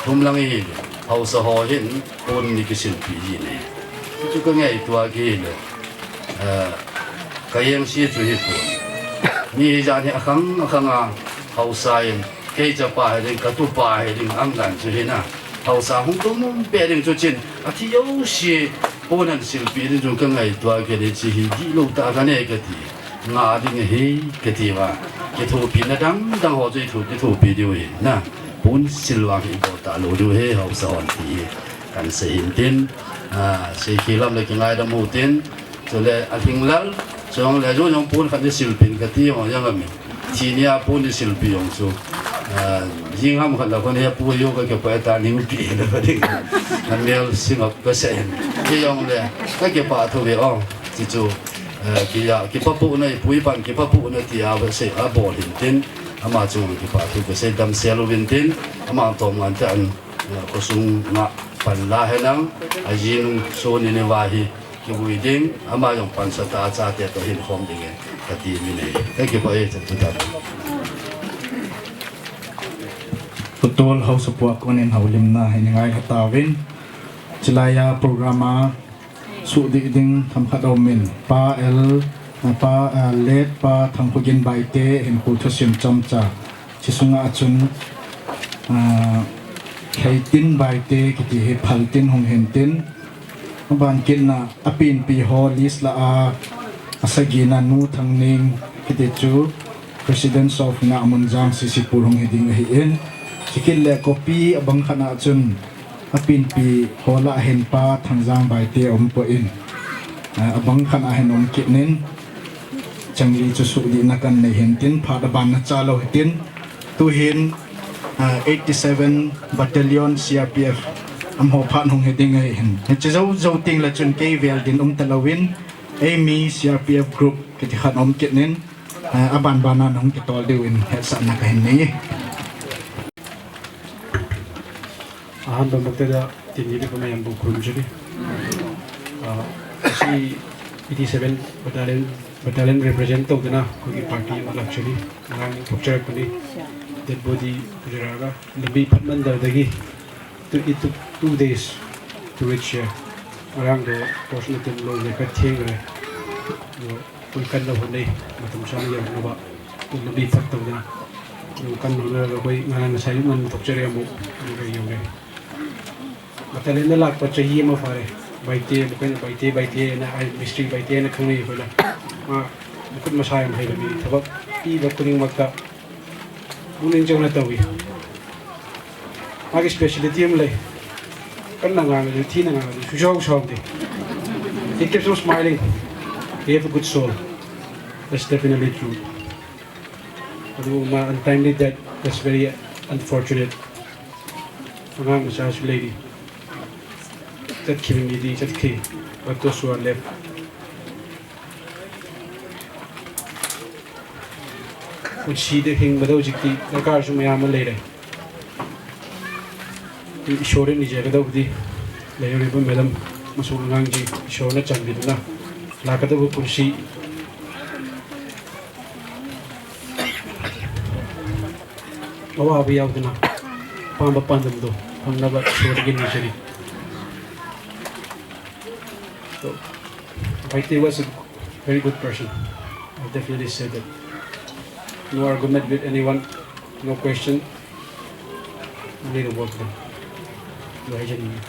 Thum lang hi, haosa ho hin, pon ni kisilpi ji ne. Chu ka ngaito a kile, eh, ka jeng si chu hi pon. Mi hi jan hi akhang, akhang a, haosa in, kei chapa hi ding, ka tupa hi ding, ang dan chu hi na. Haosa hung tum um pe ding chu chin, athi jouse, pon an silpi ding chu ka ngaito a kile, chu hi dihlou tah ka ne kati. Nga ding ahi, kati uva. Kithopina dang dang ho chu i thu, kithopi diu ahi. Na, pon sil vang hi bol talou diu ahi, haosa hon ti hi. Kan sei hin tin, ah, sei khel lam le kingaidam u tin. Chule, alhinglel, chule, jong jong pon khat ni silpin kati jong jong amin. Thi nia pon ni silpi jong chu. Ah, jing ham khat la kon he pu yo ka ke pa ta ning pi le ba ding. An mel sing up ka sei hin. Ti jong le, ka kipah thu ve ong. Ti chu. Eh, kiya, kipapuhna, ipu ipan kipapuhna tia va sei, abol hin tin, ama chu kipathu kasei damsel uvin tin, ama tong an te an, eh, khosung nga pan la henlang, ajinung so ni ni va hi, kivui ding, ama jong pansa tah a chate toh hin khom ding e, kati min e, kakipah e, chan tu ta. Putol Haosapu a konin houlimna hi ngai kha tauvin, chulai a program a, Suhdih ding themkhat aum in, Pa L, Pa, eh, Late Pa Thangkhogin Baite hinkho thusim chomcha. Hiche sunga chun, ah, Lheitin Baite kiti hi phaltin hung hin tin. Aban kitna a penpi ho list lah a, asagina Nu Thangning kiti chu President of Ngahmunjang C C Pur hung hi ding ahin. Chukit le copy abang khat a chun A penpi ho lah a hin Pa Thangjang Baite aum poi, ah, abang khat a hin um kit in, changli chu suhdihna kan nei hin tin, phat aban na cha lou hin tin, tu hin, ah, eighty seven Battalion C R P F amaho phat hung hi ding ahi hin. Hiche jou jou teng le chun kei vel din um ta lou in, eimi C R P F group kiti khat um kit in, ah, aban ban a hung kitol diu in hetsahna ka hin nei. ꯑꯍꯥꯟꯕꯃꯛꯇꯗ ꯇꯤꯟ ꯌꯦꯠꯄꯤꯕ ꯃꯌꯥꯝꯕꯨ ꯈꯨꯔꯨꯝꯖꯔꯤ꯫ ꯑ, ꯉꯁꯤ eighty seven Battalion, Battalion represent ꯇꯧꯗꯨꯅ ꯑꯩꯈꯣꯏꯒꯤ party ꯑꯃ ꯂꯥꯛꯆꯔꯤ꯫ ꯉꯔꯥꯡ ꯊꯣꯛꯆꯔꯛꯄꯅꯤ꯫ Dead body ꯄꯨꯖꯔꯛꯑꯒ ꯂꯝꯕꯤ ꯐꯠꯃꯟꯗꯕꯗꯒꯤ two, it took two days to reach here. ꯉꯔꯥꯡꯗꯣ post mortem ꯂꯣꯏꯕꯗ ꯈꯔ ꯊꯦꯡꯈ꯭ꯔꯦ꯫ ꯑꯗꯣ ꯑꯩꯈꯣꯏ ꯀꯟꯅ ꯍꯣꯠꯅꯩ, ꯃꯇꯝ ꯆꯥꯅ ꯌꯧꯔꯛꯅꯕ꯫ ꯑꯗꯨ ꯂꯝꯕꯤ ꯐꯠꯇꯕꯅꯤꯅ ꯑꯗꯨꯝ ꯀꯟꯅ ꯍꯣꯠꯅꯔꯒ ꯑꯩꯈꯣꯏ ꯉꯔꯥꯡ ꯉꯁꯥꯏ ꯑꯌꯨꯛ ꯉꯟꯅ ꯊꯣꯛꯆꯔꯦ ꯑꯃꯨꯛ, ꯑꯗꯨꯒ ꯌꯧꯔꯦ꯫ Battalionꯗ ꯂꯥꯛꯄ ꯆꯍꯤ ꯑꯃ ꯐꯥꯔꯦ꯫ ꯕꯥꯏꯇꯦ, ꯃꯈꯣꯏꯅ ꯕꯥꯏꯇꯦ, ꯕꯥꯏꯇꯦ ꯍꯥꯏꯅ ꯍꯥꯏ, ꯃꯤꯁꯇ꯭ꯔꯤ ꯕꯥꯏꯇꯦ ꯍꯥꯏꯅ ꯈꯪꯅꯩ ꯑꯩꯈꯣꯏꯅ꯫ ꯃꯥ ꯃꯈꯨꯠ ꯃꯁꯥ ꯌꯥꯝ ꯍꯩꯕ ꯃꯤꯅꯤ꯫ ꯊꯕꯛ ꯄꯤꯕ ꯈꯨꯗꯤꯡꯃꯛꯇ ꯄꯨꯛꯅꯤꯡ ꯆꯪꯅ ꯇꯧꯏ꯫ ꯃꯥꯒꯤ speciality ꯑꯃ ꯂꯩ꯫ ꯀꯟꯅ ꯉꯥꯡꯉꯁꯨ, ꯊꯤꯅ ꯉꯥꯡꯉꯁꯨ, ꯁꯨꯡꯁꯥꯎ ꯁꯥꯎꯗꯦ꯫ He keeps on smiling. He have a good soul. That's definitely true. ꯑꯗꯨꯕꯨ ꯃꯥ untimely death, that's very unfortunate. ꯑꯉꯥꯡ ꯃꯆꯥꯁꯨ ꯂꯩꯔꯤ꯫ ꯆꯠꯈꯤꯕ ꯃꯤꯗꯤ ꯆꯠꯈꯤ, but those who are left, ꯄꯨꯟꯁꯤꯗ ꯍꯤꯡꯕꯗ ꯍꯧꯖꯤꯛꯇꯤ ꯗꯔꯀꯥꯔꯁꯨ ꯃꯌꯥꯝ ꯑꯃ ꯂꯩꯔꯦ꯫ ꯏꯁꯣꯔꯗ ꯅꯤꯖꯒꯗꯧꯕꯗꯤ ꯂꯩꯔꯤꯕ madam ꯑꯃꯁꯨꯡ ꯑꯉꯥꯡꯁꯤꯡ ꯏꯁꯣꯔꯅ ꯆꯥꯟꯕꯤꯗꯨꯅ ꯂꯥꯛꯀꯗꯧꯕ ꯄꯨꯟꯁꯤ ꯑꯋꯥꯕ ꯌꯥꯎꯗꯅ ꯑꯄꯥꯝꯕ ꯄꯥꯟꯗꯝꯗꯣ ꯐꯪꯅꯕ ꯏꯁꯣꯔꯗꯒꯤ ꯅꯤꯖꯔꯤ꯫ So, Baite was a very good person. I definitely say that. No argument with anyone, no question. Only the work done. ꯑꯗꯨ ꯍꯥꯏꯖꯅꯤꯡꯉꯤ꯫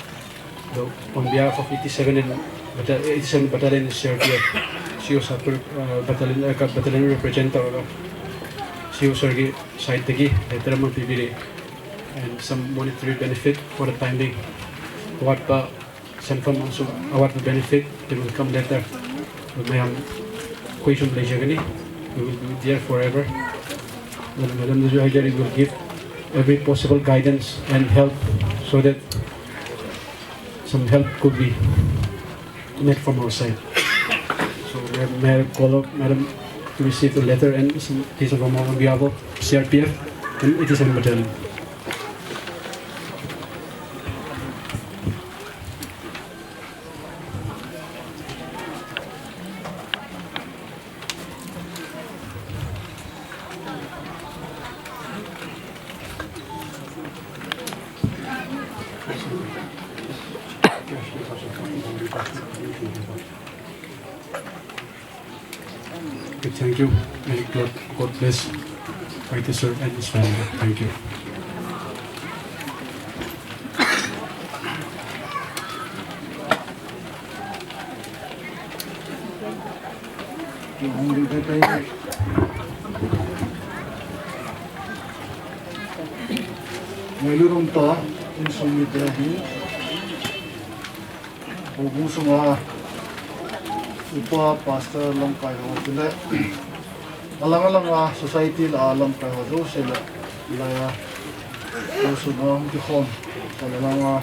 ꯑꯗꯣ, on behalf of eighty seven and Batta-, eighty seven Battalion C R P F, C O sir, uh, Battalion, uh, Battalion represent ꯇꯧꯔꯒ C O sirꯒꯤ sideꯇꯒꯤ letter ꯑꯃ ꯄꯤꯕꯤꯔꯛꯑꯦ꯫ and some monetary benefit for the time being. What pa Central Monsoon award benefit, they will come later. Mayam question later, we will be there forever. And Madam Najwa Hajari will give every possible guidance and help so that some help could be made from our side. So may, may I call up Madam to receive the letter and some piece of amount on behalf of C R P F and eighty-seven Battalion. Okay, thank you. May God, God bless Mighty Sir and his family. Thank you. Ngailut umtah, insung mite hi, houbung sunga upa, pastor, lamkai ho chule alang alanga society lah a lamkai ho jouse le, laiya insung a hung kikhom, alang alanga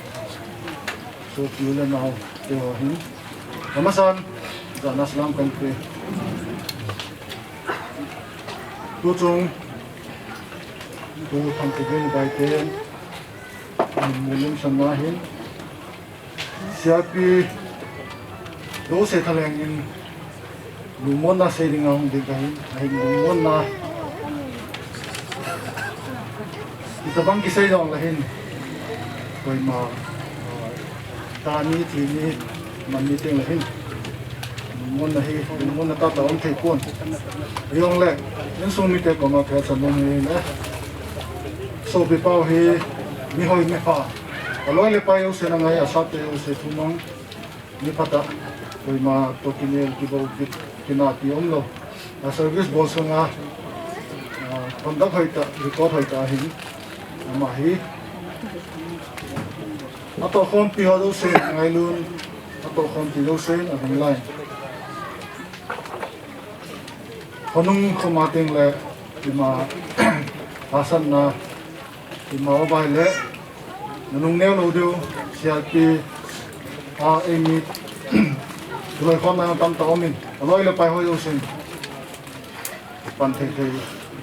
sopi u le nao te ho hin, amasan jana salam kahin pe. Tuchung, tu Thangtibing Baite, Mulim Sangma hin, C R P jouse thalheng in lungmonna sei dinga hung ding kahin, ahin lungmonna hitabang kisei jongle hin, koima, ah, tani thini man ni tengle hin, lungmonna hi, lungmonna tahtah um thei pon. Ahijongle, insung mite koma kahin sei nom hi le, sopi pau hi, mihoi mipha, aloi le pai jouse na ngai, asate jouse thumang, mi phatah, koima toh kinel kibou ki, kinati umlou. A service bol sunga, ah, conduct hoitah, record hoitah ahin, ama hi atohkhompi ho jousen ngailun, atohkhompi jousen ahung lai. Khonung khoma tengle ima hahsatna, ima ubai le nanung neo lou diu, C R P a eimi loikhomna tamtah umin, aloi le pai ho jousen pan thei thei,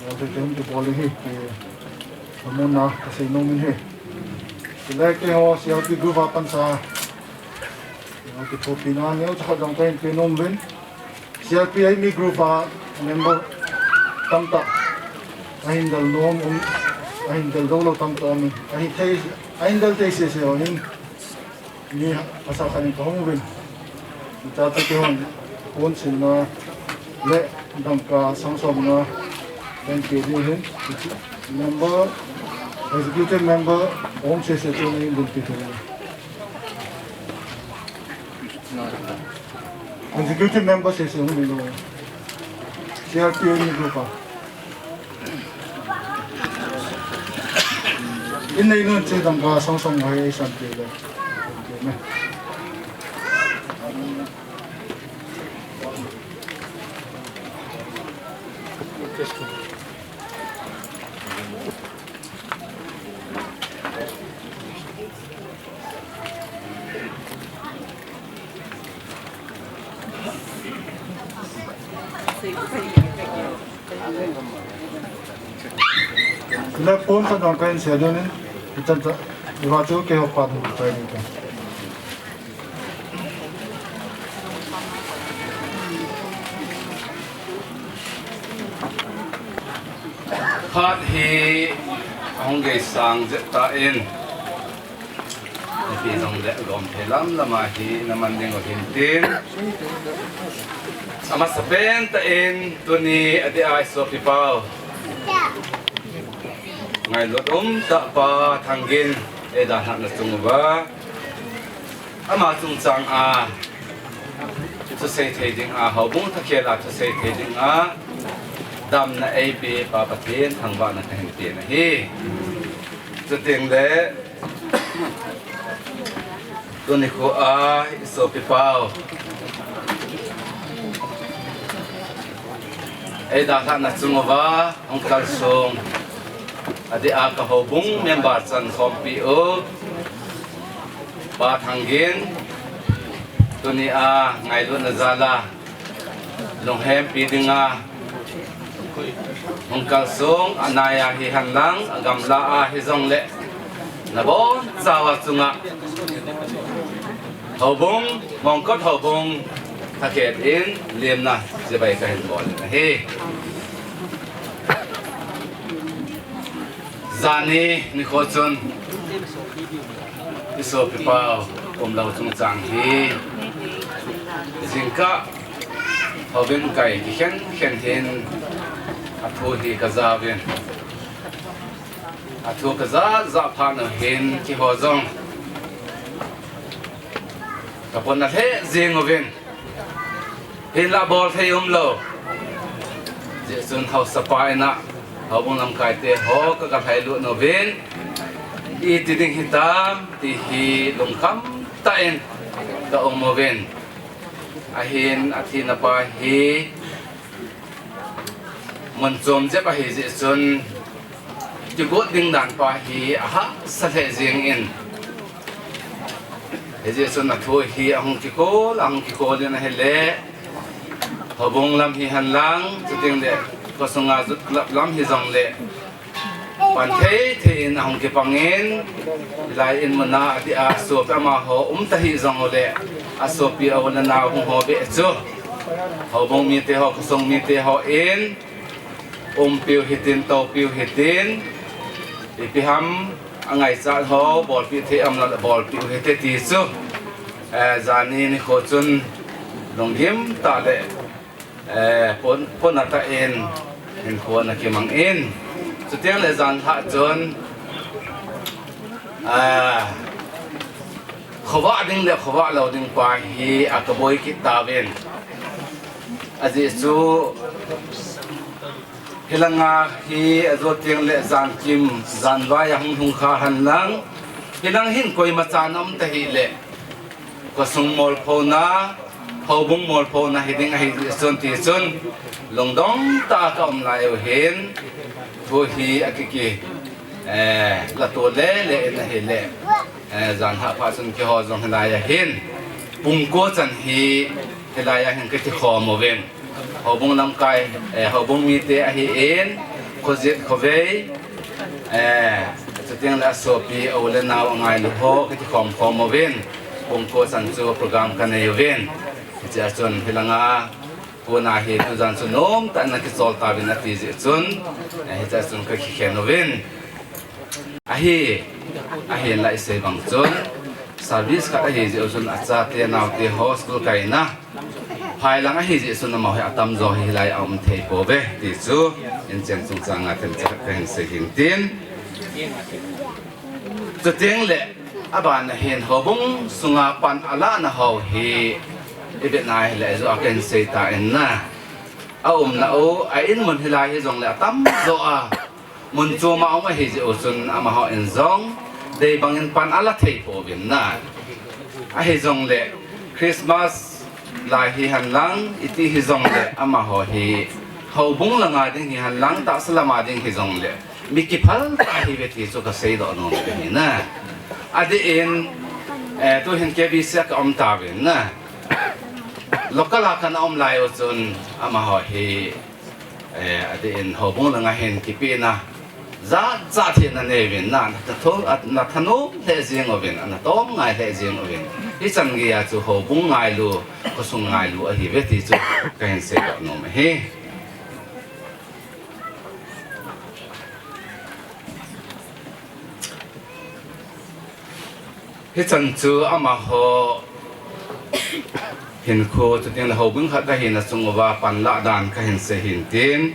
bol thei thei um kibol hi, ti, lhamonna kasei nom in hi. Chule keiho C R P group a pansa, kithopina neocha khat jong kahin pe nom uvin. C R P eimi group a member tamtah ahin del nom um, ahin del doulou tamtah umin, ahin thei, ahin del thei sese ho hin, mi hahsa khat in kahung uvin. Hiche chu keihon ponsilna le dangka sang somna kahin pe ding ahin, member, executive member ahung sese chu neihin dinpi thei. Executive member sese hung lou. C R P eimi group a. Innei nun che dangka sang som ngai eisan pe le. Le pon khat jong kahin sei ding in, ichan cha, iva chu keiho pan pai ding ka. Phat hi ahung geisang jep tan, ipi jongle gom thei lam lam a hi naman ding u ahin tin, amasapen tah in tuni adeh a isopi pau, ngailut umtah pa Thangin eidalhah na chung uva, ama chungchang a thusei thei ding a, houbung thakhel a thusei thei ding a damna eipeh pa Pathen thangvahna kahin pe ahi. Chuteng le tuni kho a i sopi pau ei dalhahna chung uva hung kalsong, adeh a ka houbung member chan khompi u Pa Thang Gin, tuni a ngailutna jal a lunghempi dinga hung kalsong, anai a hihen lang, agamla a hijongle, nabonchauva chunga houbung, Mongkot houbung thakhat in lemna chibai kahin bol ahi. Jani nikho chun i sopi pau umlou chungchang hi jingkah houin kai kikhen khen hin athu hi kajauvin, athu kaja ja phat u hin keiho jong kapona lheh jeng uvin, hinlah bol thei umlou. Hijeh chun haosapa in a houbung lamkaite ho ka, kalhailut uvin, iti ding hitam ti hi lungkham tah in ka um uvin. Ahin athina pa hi mun chom jep ahi jeh chun kigot ding dan pa hi ahahsa lheh jeng in, hijeh chun athu hi ahung kikhol, ahung kikhol in ahile, houbung lam hihen lang, chuteng le khosunga Youth Club lam hijongle pan thei thei in ahung kipang in, hilai in mun a adeh a sopi amaho um tahih jong ule, asopi a u le nao hung ho beh chu houbung mite ho, khosung mite ho in umpiu hitin, toupiu hitin, ipi ham angaichat ho bolpeh thei um le bolpeh u hite ti chu, eh, jani nikho chun lunggim tah le, eh, pon, pona tah in hinkho ana kimang in, chuteng le janlhah chun, eh, khovah ding le khovah lou ding pa hi akaboi kit tauvin. Ajeh chu hilanga hi ajo teng le jankim, janvai ahung hung kha hen lang, hilang hin koima chan um tahih le, khosung molphona, houbung molphona hiding ahi jeh chun ti chun, lungdong tah a ka um lai u hin, thu hi akiki, eh, lato le le in ahile, eh, janlhah phat chun keiho jong hilai a hin pungko chan hi hilai a hin ka kikhom uvin. Houbung lamkai, eh, houbung mite ahin, khojet khovei, eh, chuteng le asopi, a u le nao angailu ho, ka kikhom khom uvin, pungko chan chu program ka nei uvin. Hichea chun hilanga, kona hi tujan chu nomtah in ana kichol tauvin ati jeh chun, eh, hichea chun ka kikhen uvin. Ahi, ahinlah isei bang chun, service khat ahi jeh u chun achate naote ho school kaina phai lang ahi jeh chun amaho hi atamjo hi hilai a um thei pouve ti chu inchen chungchang a themcha khat kahin sei hin tin. Chuteng le aban a hin houbung sunga pan alahna ho hi ivet na hile ajo a kahin sei ta in na. Aumna u, a in mun hilai hijongle atamjo a mun chom a um ahi jeh u chun amaho in jong dei bangin pan ala thei pouvin na. Ahijongle Christmas lai hihen lang, iti hijongle amaho hi houbung langa ding hihen lang, tahsa lama ding hijongle mi kiphal tah ahiuve ti chu ka seidoh nom ahi na. Adeh in, eh, tuhin K B C a ka um tauvin na. Local a kana um lai u chun amaho hi Eh, adeh in houbung langa hin kipehna jat jat hi ana nei uvin na, ana tho, ana thanom lheh jeng uvin, ana tong ngai lheh jeng uvin. Hichan geiya chu houbung ngailu, khosung ngailu ahiuve ti chu kahin seidoh nom ahi. Hichan chu amaho hinkho, chuteng le houbung khat kahina chung uva panlah dan kahin sei hin tin.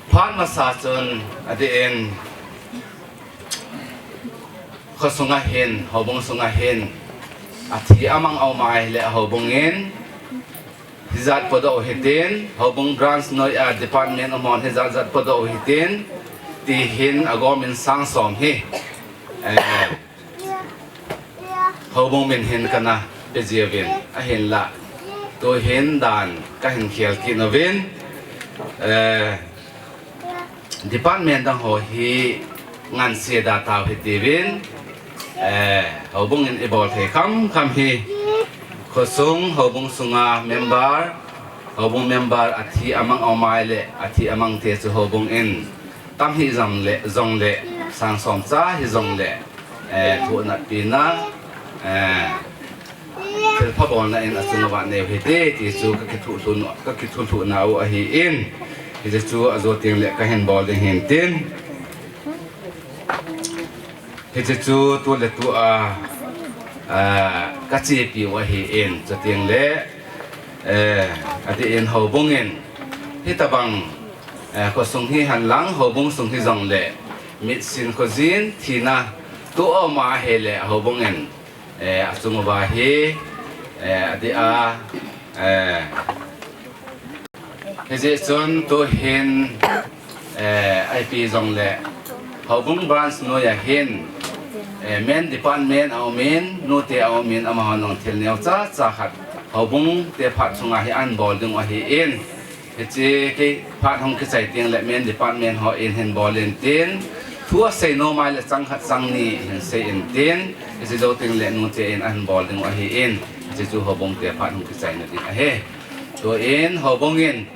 Phat masa chun adeh in khosunga hin, houbung sunga hin, athi amang a um ahile houbung in hijat podoh u hitin, houbung branch noiya department umhon hijat jat podoh u hitin, Tihin agom in sang som hi, eh, houbung min hin kana pe jiuvin, ahinla tuhin dan kahin khel kit uvin, eh, department dang ho hi ngansi da tau hitiuvin, eh, houbung in ibol thei kham kham hi, khosung houbung sunga member, houbung member athi amang aumai le, athi amang te chu houbung in tam hi jong le, jong le, sang som cha hi jong le, eh, thu natpina, eh, thilpha bolna in achung uva neiu hite, ti chu ka kithuhlhun, ka kithuhlhun nau ahin, hiche chu ajo teng le kahin bol ding hin tin. Hiche chu tu le tu a, a, kachepiu ahin, chuteng le, eh, adeh in houbung in, hitabang, eh, khosung hi henlang, houbung sung hi jong le, mitsin khojin, thina, tu aum ahile, houbung in, eh, achung uva hi, eh, adeh a, eh, hijeh chun tuhin, eh, ipi jong le, houbung branch noiya hin, eh, men department aumin, nute aumin, amahon jong thil neocha cha khat, houbung te phat chunga hi ahin bol ding ahin, hiche kei phat hung kichai teng le men department ho in hin bol in tin, thu asei nom ahile chang khat chang ni hin sei in tin, hiche jou teng le nute in ahin bol ding ahin, hiche chu houbung te phat hung kichai na ding ahi. Tuin houbung in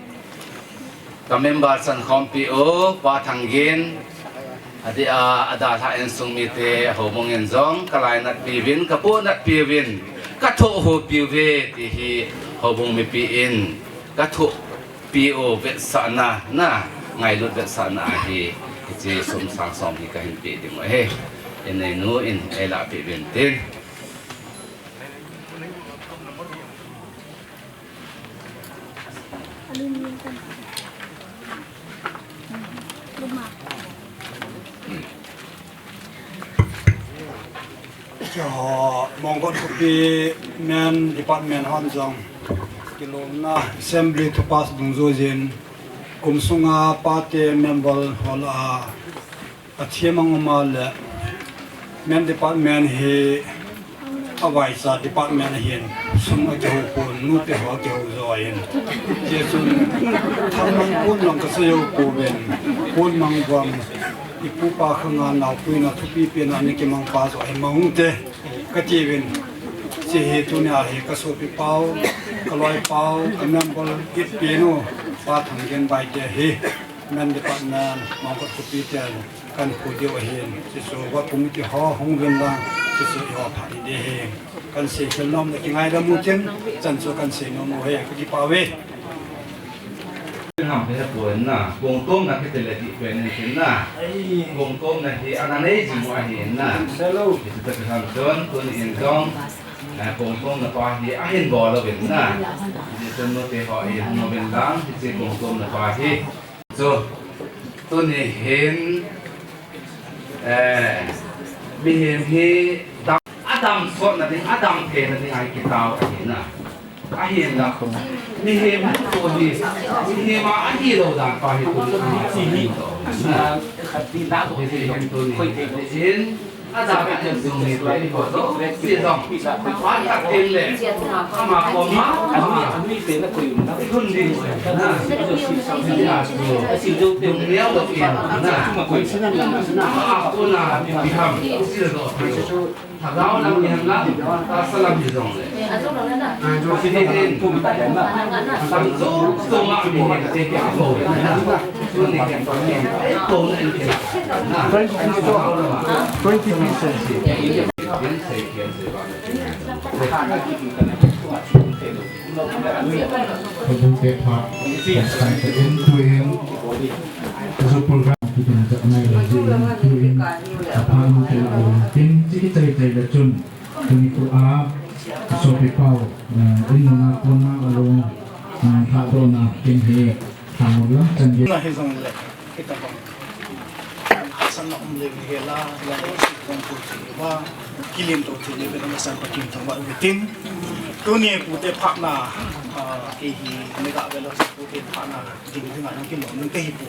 ka member chankhompi u, Pa Thanggen, adeh a, adalhah insung mite, houbung in jong ka lainatpi uvin, ka pohnatpi uvin, ka thohhuhpi uve, ti hi houbung mipi in ka thohpi u vetsahna, na, ngailut vetsahna ahi, hiche sum sang som hi kahin pe ding ahi. Inneinu in eilahpeh uvin tin. Keiho Mongkot khopi men department hon jong kilomna assembly thu pass dungjuiyin kum sunga pate member ho lah a athi amang aum a le, men department hi avaicha department ahin, sum akihou pon, nute ho akihou jo ahin. Hichun, thamang pon lang kasei jou pouvin, pon mang vang, ipu ipa khanga naopuina thupi pena ana kimang pa jo ahi mang ute, kati uvin. Hiche hi tunia hi kasopi pau, kaloi pau, ka member kit penu, Pa Thanggen Baite hi, men department, Mongkot khopi ten, kahin kou diu ahin, hiche chu va kum kiti ho hung uvin lang, hiche chu eiho phat hiding ahi. Kahin seikhel nom le kingaidam utin, chan chu kahin sei nom u ahi, kakipah uve. Ham he pon na, kongtomna kiti le ti pen in tin na. Kongtomna hi ana nei jing u ahin na. Hello. Hiche tah a ham chun, tuni in jong, eh, kongtomna pa hi ahin bol uvin na. Hiche chun nute ho in hung uvin lang, hiche kongtomna pa hi. Chu, tuni hin, eh, mihem hi dam, adam sotna ding, adam theina ding a kitao ahi na. Ahinla, mihem hi, mihem a ahilou dan pa hi tuni a, hiche hin tuni hin, Adang a insung mite ho jouse jong, phat khat teng le, ama koma, ama, i hun ding, na, na, lung neo lou in, na, ama a kona, ipi ham, sil doh thei u. Lhagao lam hihen lang, tahsa lam hijongle. Hiche hin, lam chom chom a mihem te kikou na. Tuni hin, kikou na in kila. Twenty pieces. Houbung te phat, kan sa in tuin, Kajo program kitin chat nai le jin tuin, apha nu te la o tin, chiki chai chai le chun, tuni tua, sopi pau, eh, in nuna kona alung, mm, thadona kin hi, thamul lam chan ge. Na hi jong le, kita bang. Hasan na um le hi la, la le si kong tu ti wa, kilim to ti le, be na san pa kim thang wa tin. Tuni pute phat na, ah, ke hi, me ga be lo si pute phat na, ding ding na kim lo, nung te hi pu.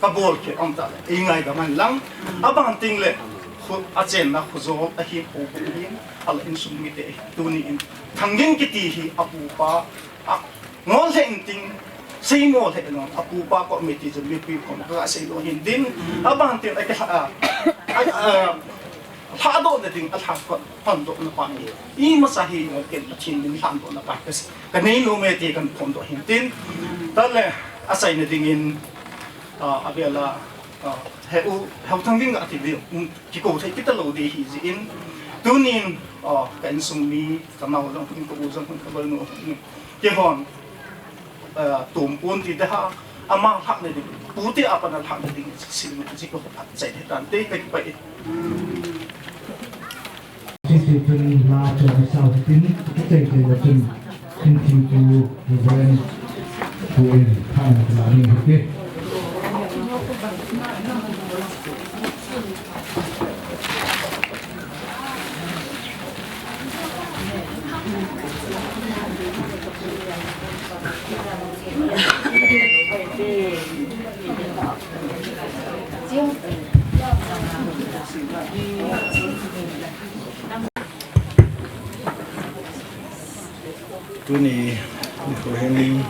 kabol kit um ta le, ei ngaidam hen lang, aban teng le, khu, achenna khojol ahin, ahin, ala insung mite, tuni in, Thanggin kiti hi apupa, a, ngol lheh in tin, sei ngol lheh lou, apupa committee chu mipi kom kasei lou hin tin, aban teng a, a, a, a, lhadohna ding, alha phondohna pa hi, imacha hi ngol ken Pathen min lhadohna pa ka, kanei nom e ti kaphondoh hin tin, tale, achaina dingin, a, abela, a, heu, heu Thanggin ati ding, um, kikou thei kita lou ding ahi jeh in, tunin, a, ka insung mi, ka nao jong hin, ka u jong hin, ka loinu hin, keihon, a, tumpon ti ding ham, ama lhahna ding, pute apat a lhahna ding, sin, sin ko phat chai ding tante, ka kipah e. Chun la chun sau tin, chun chun in thing tu, Reverend Pu in, thang la ni hite. Tuni nikho hin,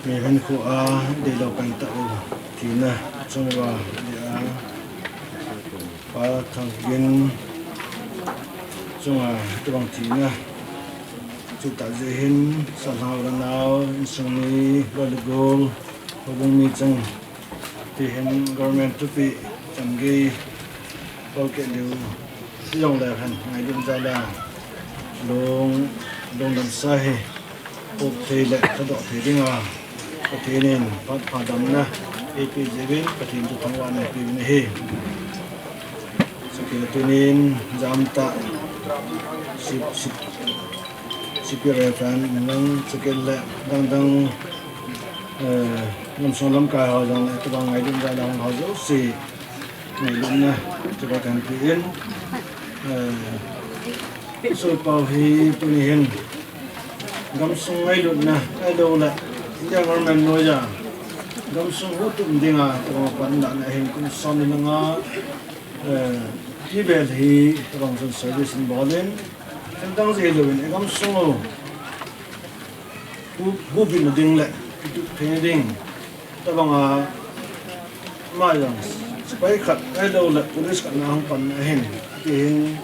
mi hin khu a, dei lo kan ta u, tina, chungwa, dei a, Pa Thang Gin, chunga, tubang tina, chuta je hin, sa hlau la nau, insung mi, lo le gol, lo bung mi chung, Ti hin government thupi, changei, bol kit leu, ti jong le hen, ngaidam jal a, lung, lungdam sa hi, pop thei le, thadoh thei dinga, Pathen in, phat pha damna, eipe jiuvin, Pathen thu thangvahna eipe uvin ahi. Chukit le tunin, jam tah, sip, sip, C P R F an, nang chukit le, dang dang, eh, gamsung lamkai ho jong le, tobang ngaidam jal a hung ho jouse, ngaidamna, chukit kan ti in, eh, Sopau hi tuni hin, gamsung ngailutna, ahilou le, India government noiya, gamsung huhtup dinga, tobang panlahna hin kum som ni nga, eh, ti vel hi, tobang chun service in bol in, Ken dang jeh louvin, i gamsung u, hu, hubitna ding le, kitup theina ding. Tobang a, ama jong, sepai khat, ahilou le, police khat na hung pan ahin. Ti hin,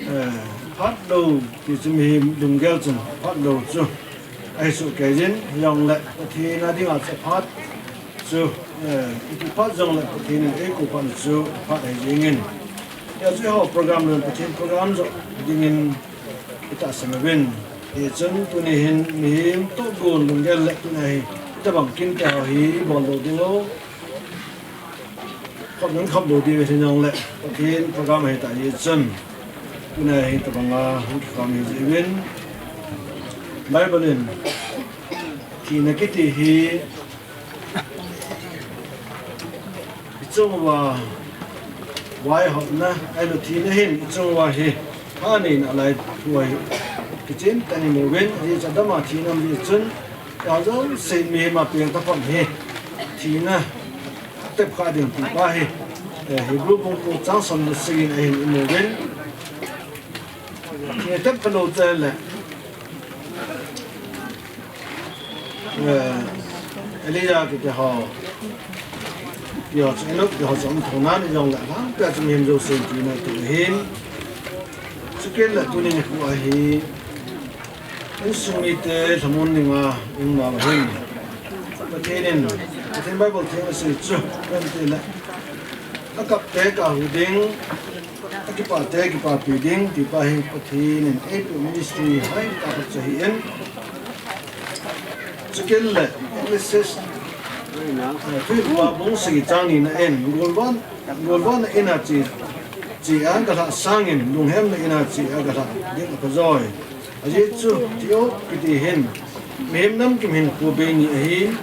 eh, phat lou, ti chu mihem lunggel chun, phat lou chu. Ahi soh kei jin, jong le, Pathen a dinga chu phat chu, eh, ipi phat jong le, Pathen in eikou phat chu, phat ahi jingin. Hijeh chun eiho program le Pathen program joh dingin i tahsan uvin. Hichun tuni hin mihem tohgon lunggel le tuni hi, itobang kinte ho hi i bol lou ding u. Khop nang khop lou ding u hi jong le, Pathen program ahi tah hichun. Tuni hi tobang a hung kikhom hi jeh uvin. Bible in, thina kiti hi, I chung uva vaihopna, ahilou thina hin i chung uva hi phat neina lai thu ahi. Kichen tah in i mu uvin, ajeh chu adam a thina um jeh chun, kal jouse mihem a peng taphot hi thina tep kha ding ti pa hi, eh, Hebrew bung ko chang som le sagi in ahin i mu uvin. Thina tep kha lou cheh le, Eh, Elijah kiti ho, kiti ho chu, Enoch kiti ho chu um thou nan, ijong le, alhangpia chu mihem jousen thina toh ahin. Chukit le tuni nikho ahi, insung mite lhamon dinga i um nau ahin. Pathen in, Pathen Bible theng asei chu, kan ti le, akap te kahu ding, akipah te kipapi ding, ti pa hi Pathen in eipeh ministry hoitah khat chu ahin. Chukit le, Ecclesiastes, eh, Thuhilpa bung sagi chang ni na in, golvah, golvahna in a che, che a galhah sangin, lunghemna in a che a galhah ding apha joi. Ajeh chu, thina kiti hin, mihem namkim hinkho bei ni ahi,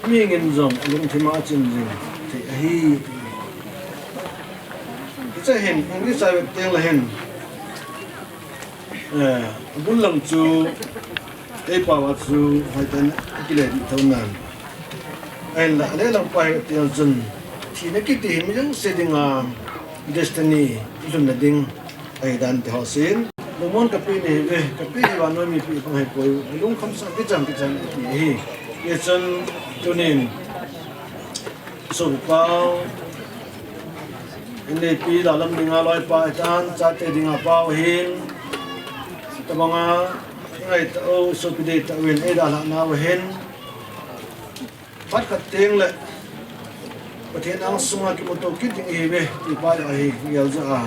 mihing in jong alungthim a achin jing thei ahi. Hiche hin, English a vet teng le hin, eh, abul lang chu, eipao a chu, hoitah in akile dih thou nan. Ahinla, ale lang pa hi vet teng chun, thina kiti hi mi jouse dinga destiny, i lhunna ding, ahi dan ti ho ahin. Lungmon kape nahi uve, kape hi vannoi mipi pang ahipoi, lungkham sah kichan kichan ati ahi. Hichun, tunin, Sopau, N A P lalam dinga loipa ahitan, chate dinga pau ahin, tobang a, i ngai tau, sopi dei tauvin, eidalhah nau ahin, phat khat teng le, Pathen angsunga kimuto kit ding ihiuve, ti pa ahi, gel ja a.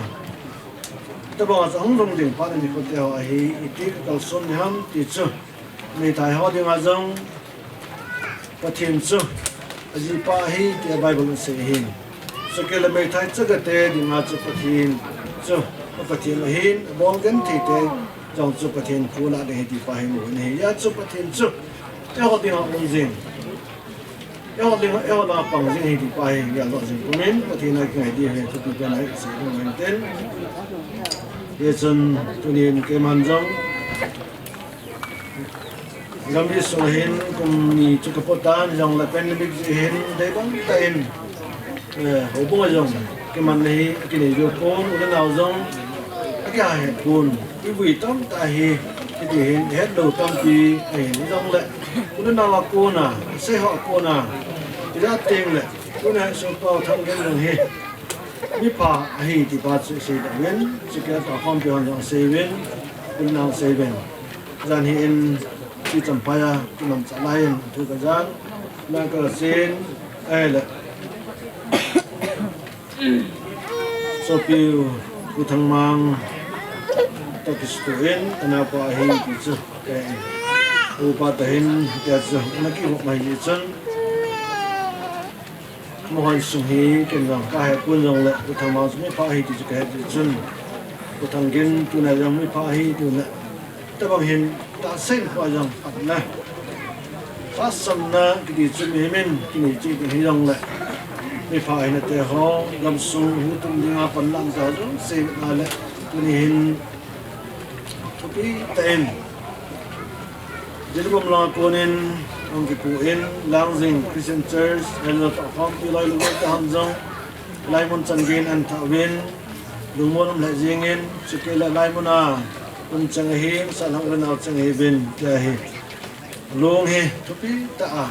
Tobang a chu ahung lhung ding, phat ani kote ho ahi, iti kakalson ding ham, ti chu, meithai ho dinga jong, Pathen chu ajipa ahi tia Bible in asei ahi. Chukit le meithai chagate dinga chu Pathen chu Pathen ahin, abol genthei te jong chu Pathen kona ding ahi ti pa hi mu ahi. Hijeh chun Pathen chu eiho dinga um jing, eiho dinga, eiho dinga pang jing ahi ti pa hi geldoh jing pum in, Pathen a kingai ding ahi, thupi pen a isei ding ahi. Hijeh chun tunin keiman jong Gambih sunga hin kum ni chu kapot tan, hijongle pandemic jeh hin deibang tah in, eh, houbung a jong kimanna hi akinei jou pon, u le nao jong akiha het pon, ivui tamtah hi, hiti hin ihet lou tampi ahin, hijongle u le nao a kona, seiho a kona, ijat tengle, tuna Sopau Thanggen jong hi mipha ahi ti pa chu isei doh uvin, chukit a Pakhompi hon jong asei uvin, u le nao asei uvin. Jan hi in chi Champhai a kimanchah lai in thu kajan, na kasin, ahile sopiu Pu Thangmang toh kisuto in, kanaopa ahi ti chu, eh, upa toh hin tia chu ana kivop mai jeh chun, Amaho insung hi ken jong kahe pon jongle, Pu Thangmang chu mipha ahi ti chu kahe jeh chun, Pu Thanggen tuna jong mipha ahi ti le, tabang hin tahsa in pa jong phatna, tahsanna kiti chu mihem in kinei cheh ding hijongle, mipha ahina teho, gamsung hung tung dinga panlahna jouse na le, tuni hin thupi tah in Jiribam lang a konin ahung kipu in, Langjing Christian Church, Elder Pakhompi loilung te hon jong, hilai mun chan geiyin ahin thah uvin, lungmon um lheh jengin, chukit le hilai mun a, un cheng ahi, masang u le nao cheng ahiuvin, tia hi. Lung hi thupi tah a,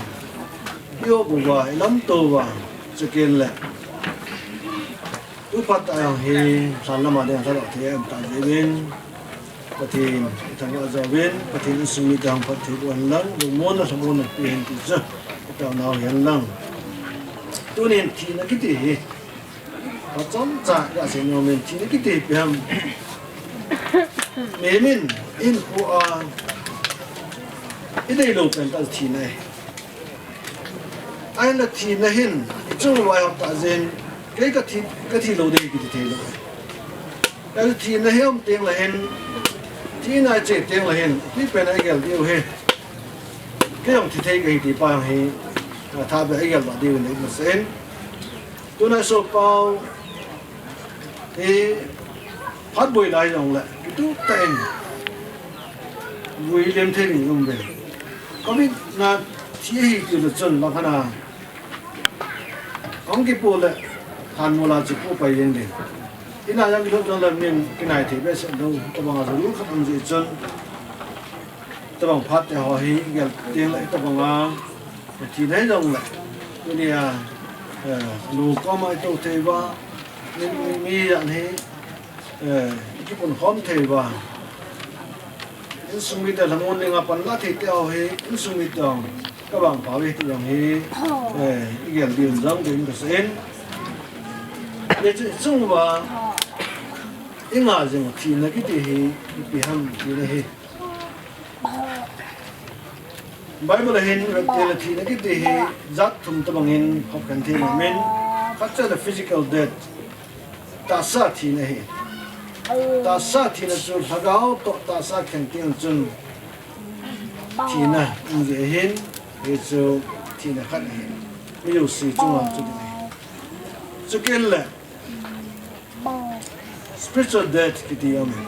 i-op uva, ilamto uva, chukit le tu phat a jong hi, lhan lam a ding a lhadoh thei aum tah jeh uvin, Pathen ithangvah jouvin, Pathen insung mite hung phatthei boh hen lang, lungmonna lhamonna peh hen ti chu itaonau ahi hen lang. Tunin thina kiti hi, phat chomcha kasei nom in, thina kiti hi ipi ham. Mihem in, ihinkho a ideilou pen tah thina ahi. Ahinla thina hin, ichung uva ihop tah jeh in, kei kathi, kathi lou ding kiti thei lou. Ahinla thina hi um tengle hin, thina iche tengle hin, ipi pen a igel diu hi. Kei jong thi thei kahi ti pa jong hi, athahbeh a igel doh diu ahi masang in. Tuna Sopau hi phat boi lai jongle, kitup tah in vui lem thei ding um uve. Covid na thi ahi ti le chun, lang khat a ahung kipo le, lhanmol a chu po pai jeng ding. In a jong kilhut jongle min kinai thei behseh lou, tabang a jong lul khat um jeh chun, tabang phat te ho hi igel tengle, tabang a thina hijongle, tunia, eh, nu koma itou thei uva, mi, mi, mi jan hi, eh, ikipun khom thei uva, insung mite lhamon dinga panla thei teho hi, insung mite jong kavangpha uve ti jong hi, eh, igel diu jong ding kasei in. Hiche chung uva inga jing thina kiti hi ipi ham tina hi. Bible a hin, repte le thina kiti hi jat thum tobang in hopkhen thei in aum in, khat chu le physical death, tahsa thina ahi. Tahsa thina chu lhagao toh tahsa khen teng chun thina um jeh ahin, hichu thina khat ahi. Mi jouse chunga chu ding ahi. Chukit le spiritual death kiti aum in.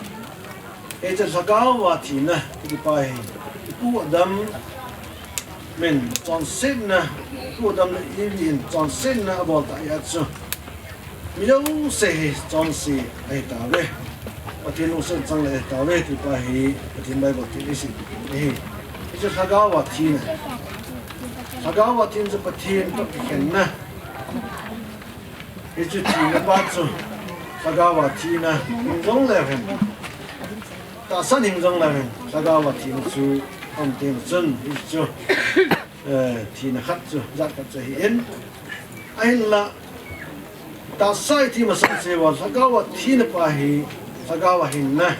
Hiche lhagao a thina kiti pa hi, ipu Adam in chonsetna, ipu Adam le Evi in chonsetna abol tah jeh a chu, mi jouse hi chonse ahi tauve. Pathen lungset chang le ahi tauve ti pa hi Pathen Bible tin eisei ahi. Hiche lhagao a thina. Lhagao a thina chu Pathen toh kikhenna. Hichu thina pa chu, lhagao a thina hing jong leu hen, tahsan hing jong leu hen, lhagao a thina chu um teng chun, hichu, eh, thina khat chu, jat khat chu ahi in. Ahinla, tahsa ithi masang cheh uva, lhagao a thina pa hi, lhagao a hinna,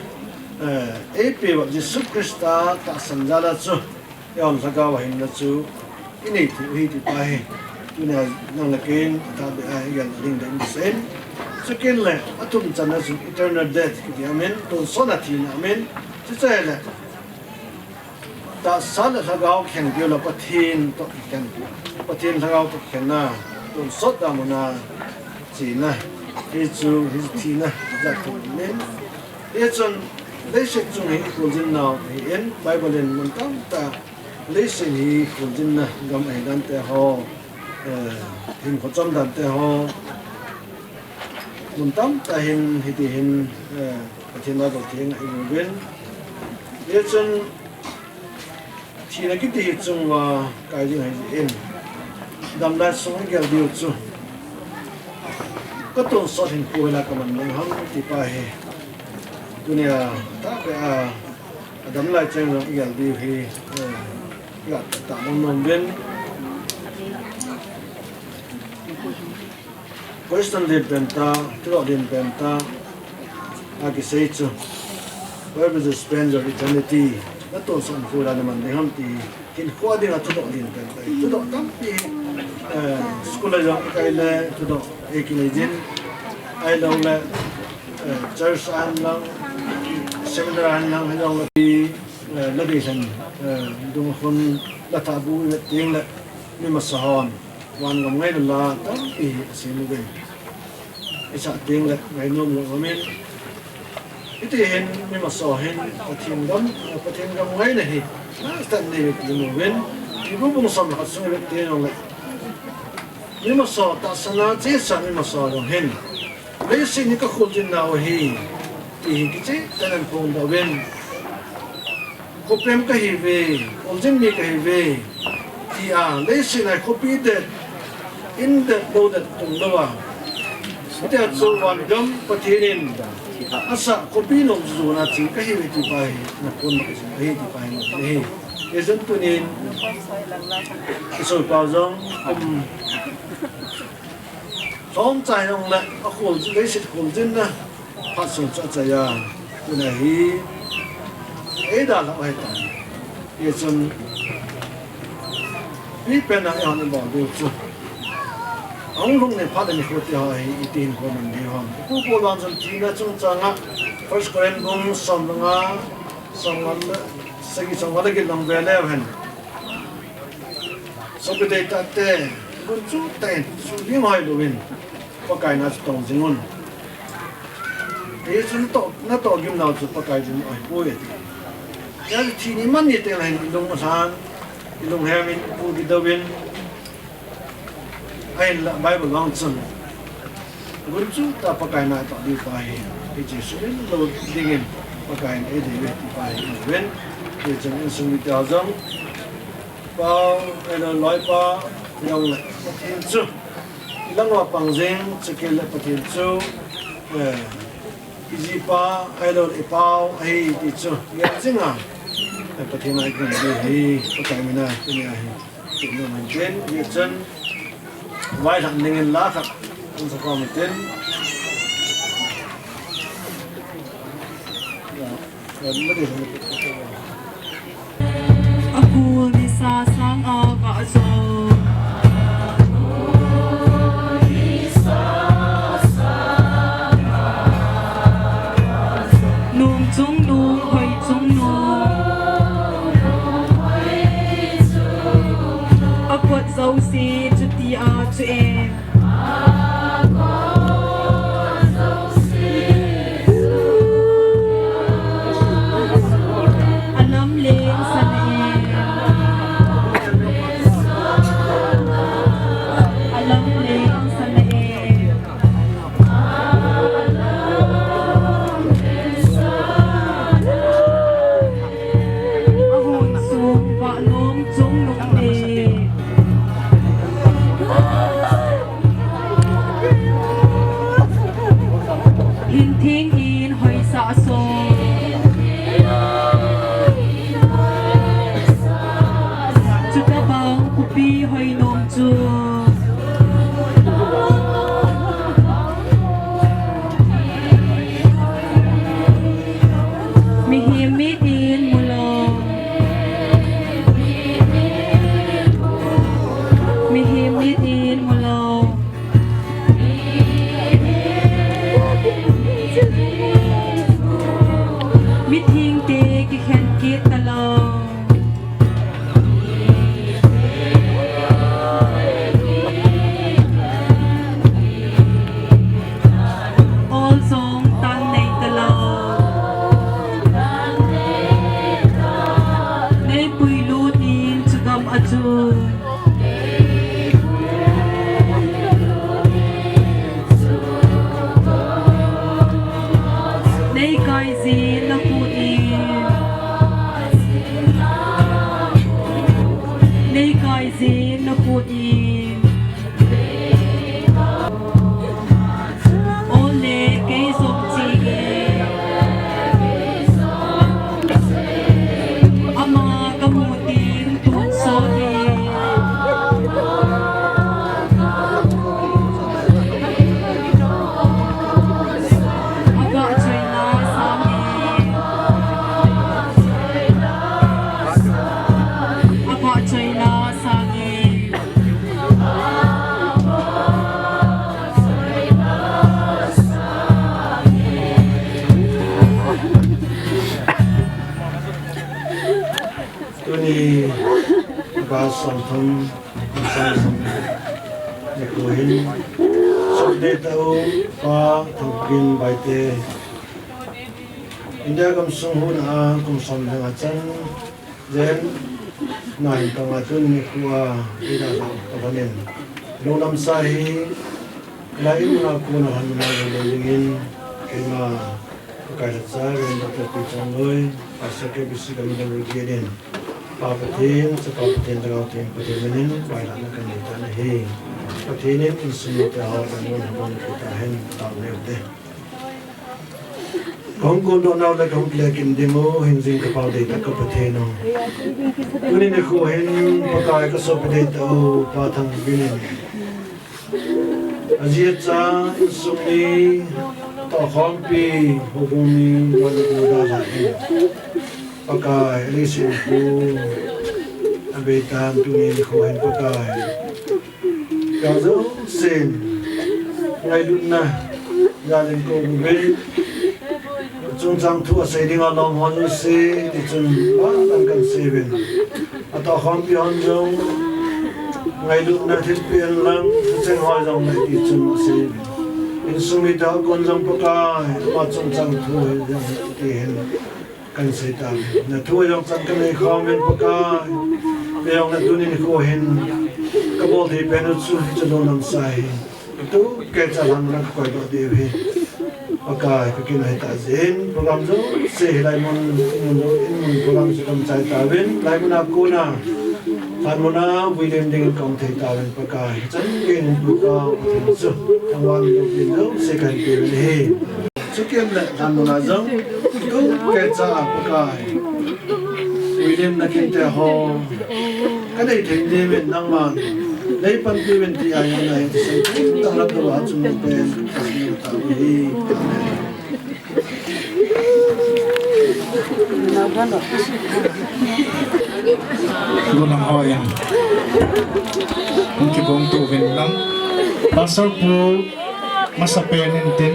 eh, eipeh uva Jesu Christa tahsan jal a chu, Eiho lhagao a hinna chu inei thei u ahi ti pa hi, tunia nang le kei in athahbeh a igel ding ding in kasei in. Chukin le, athum channa chu eternal death kiti amin, tonsotna thina amin, chuche le, tahsa le lhagao kikhen keu le Pathen toh kikhen, Pathen lhagao toh kikhenna, tonsot damuna chena, hichu, hi thina, jat thum amin. Hichun, leiset chung hi ikholjin nau ahin, Bible in mun tamtah, leiset hi ikholjinna gam ahi dan te ho, eh, hinkho chom dan te ho, mun tamtah hin, hiti hin, eh, Pathen Bible theng a imu uvin. Hichun, thina kiti hi chung uva kai ding ahi jeh in, damlai sung a gel diu chu, katonsot hinkho hoilai kaman ding ham ti pa hi, tunia, tahbeh a, adamlai cheng jong igel diu hi, eh, iga tah nom nom uvin. Question len pen ta, thudoh len pen ta, akisei chu, "Where will you spend your eternity?" Natonsot hinkho hoilai naman ding ham ti, hinkho dinga thudoh len pen ta. Thudoh tampi, eh, school a jong ikai le, thudoh ikinei jin. Ahilouleh, eh, church a lang, seminar a lang, hijongle, eh, ladei lhen, eh, dung khun, latha bu ivet teng le, mi masa hon van gam ngaina la tampi hi asem uve. Isah teng le ngainom lou amin. Hiti hin mi masa hin Pathen gam, Pathen gam ngaina hi last time nei ve ti mu uvin. Hebrew bung som le khat sung ivet teng le, mi masa tahsa na chesa mi masa jong hin, "Leiset hi kakholjin nau ahi," ti hi kicheh tah in aphongdoh uvin. "Khopem kahi uve, kholjin mi kahi uve," tia, leiset a khopi det, in det, lou det tung lou a, hitia chu van gam Pathen in asah khopi nom jona chu kahi uve ti pa hi, naphongdoh ahi ti pa hi, ahi. Hijeh chun tunin, isoipa jong, um, Lhomcha hijongle, akhol, leiset kholjinna phat sung chu achai a, tuna hi eidalhah u ahitai. Hichun, ipi pen a eihon ibol diu chu, ahung lhung ni phat le nikho ti ho hi iti hinkho man diu ham. Pu Paul in jong thina chungchang a, First Corinth bung som le nga, som nga le sagi, som nga le get lang ve leu hen. Sopi deitah te, gunchu tah in, suhling hoi louvin, Pakai na chu tong jing un. Hichu natoh, natoh gimnau chu Pakai jing ahipoi ati. Hijeh chun thi ni man ni teng le hin ilung alhan, ilunghem in, pu kidouvin, ahinla Bible vang chun, gunchu tah Pakai na toh ding pa hi, hiche suhling lou dingin Pakai in eidei uve ti pa hi, amen. Hichun insung mite ho jong, Pa, ahilou loipa, jong le Pathen chu ilang uva pang jing, chukit le Pathen chu, eh, ijipa, ahilou le ipau ahi ti chu gel jing a, eh, Pathen a ikingah ding ahi, Pakai min a, tunia hi. Tin, no man tin, hichun, vailhah dingin la khat, hung sa khom tin. Akhol nisa sang a va jo. Nom chungnung, hoi chungnung. Akot jouse chuti a chu em. Alamleng sana em. Alamleng sana em. Ahon sung vah nom chungnung te. Hinthing in hoisah sung. Chutabang khopi hoi nom chu. Mihem mit in mu lou. Mihem mit in mu lou. Mithengte kikhen kit talou. Ol jong tan nei talou. Nei puilut in chugam a chun. Nei kaijin nakhut in. Nei kaijin nakhut in. Ole kei jong chenge. Ama kamu ding tun sot e. Aga choi la sang e. Aga choi la sang e. Tuni, ba som thum, ba som thum. Nikho hin, sum ding tah u, Pa Thangpin Baite. India gamsung huhna a kum som le nga chan, jen, na hin tong a tun nikho a, ida sa, ka banin. Lungdam sa hi, lai in na ku na han na le le ding in, keima, Pakai le cha, ren Doctor Pi Chongloi, Pastor K B C Gami Dam Rugi din. Pa Pathen, Chapa Pathen, Lhagao Theng Pathen min in, vailhahna kanei tan ahi. Pathen in insung mite ho, kan mun hamon kita hen, tao neu te. Kahung kondoh nau le kahung kile kin ding u, hingjing kapao deitah ka Pathen u. Tuni nikho hin Pakai kasopi deitah u, Pa Thangpin in. Aji acha insung mi, tohkhompi, houbung mi, mani u dalha in. Pakai, leiset pu, abeitan tuni nikho hin Pakai. Ka jousen, ngailutna, jal in kou uvin. Chungchang thu asei dinga lom ho jouse, tichun, vang kan sei uvin. Atohkhompi hon jong, ngailutna thilpeh in lang, cheng ho jong le tichun asei uvin. Insung mite ho kon jong Pakai, ama chungchang thu hi jong tihin. Kan sei ta. Na thu jong chan kanei khom in Pakai. Kei jong na tuni nikho hin. Kabol thei pen u chu hichu lungdam sa hi. Tu kei cha lhang na kakoi doh diu hi. Pakai kakin hoi ta jin. Program jouse hilai mun, mun, in mun program jouse kan chai tauvin. Lai mun a kona. Lhan mun a vui lem ding in kahung thei tauvin Pakai. Chan kei in Pakai Pathen chu. Thangvahna loupina jouse kahin pe uvin ahi. Chuti le lhan mun a jong, tu kei cha Pakai. William na kinte ho. Kanei thei diuvin nangman. Nei panpi uvin tia jong nahi ti sei. Tang lap dolo a chung pen. Kasei ta u hi. Amen. Gunang ho in. Hung kibong tu uvin lang. Pastor pu. Masapen in tin,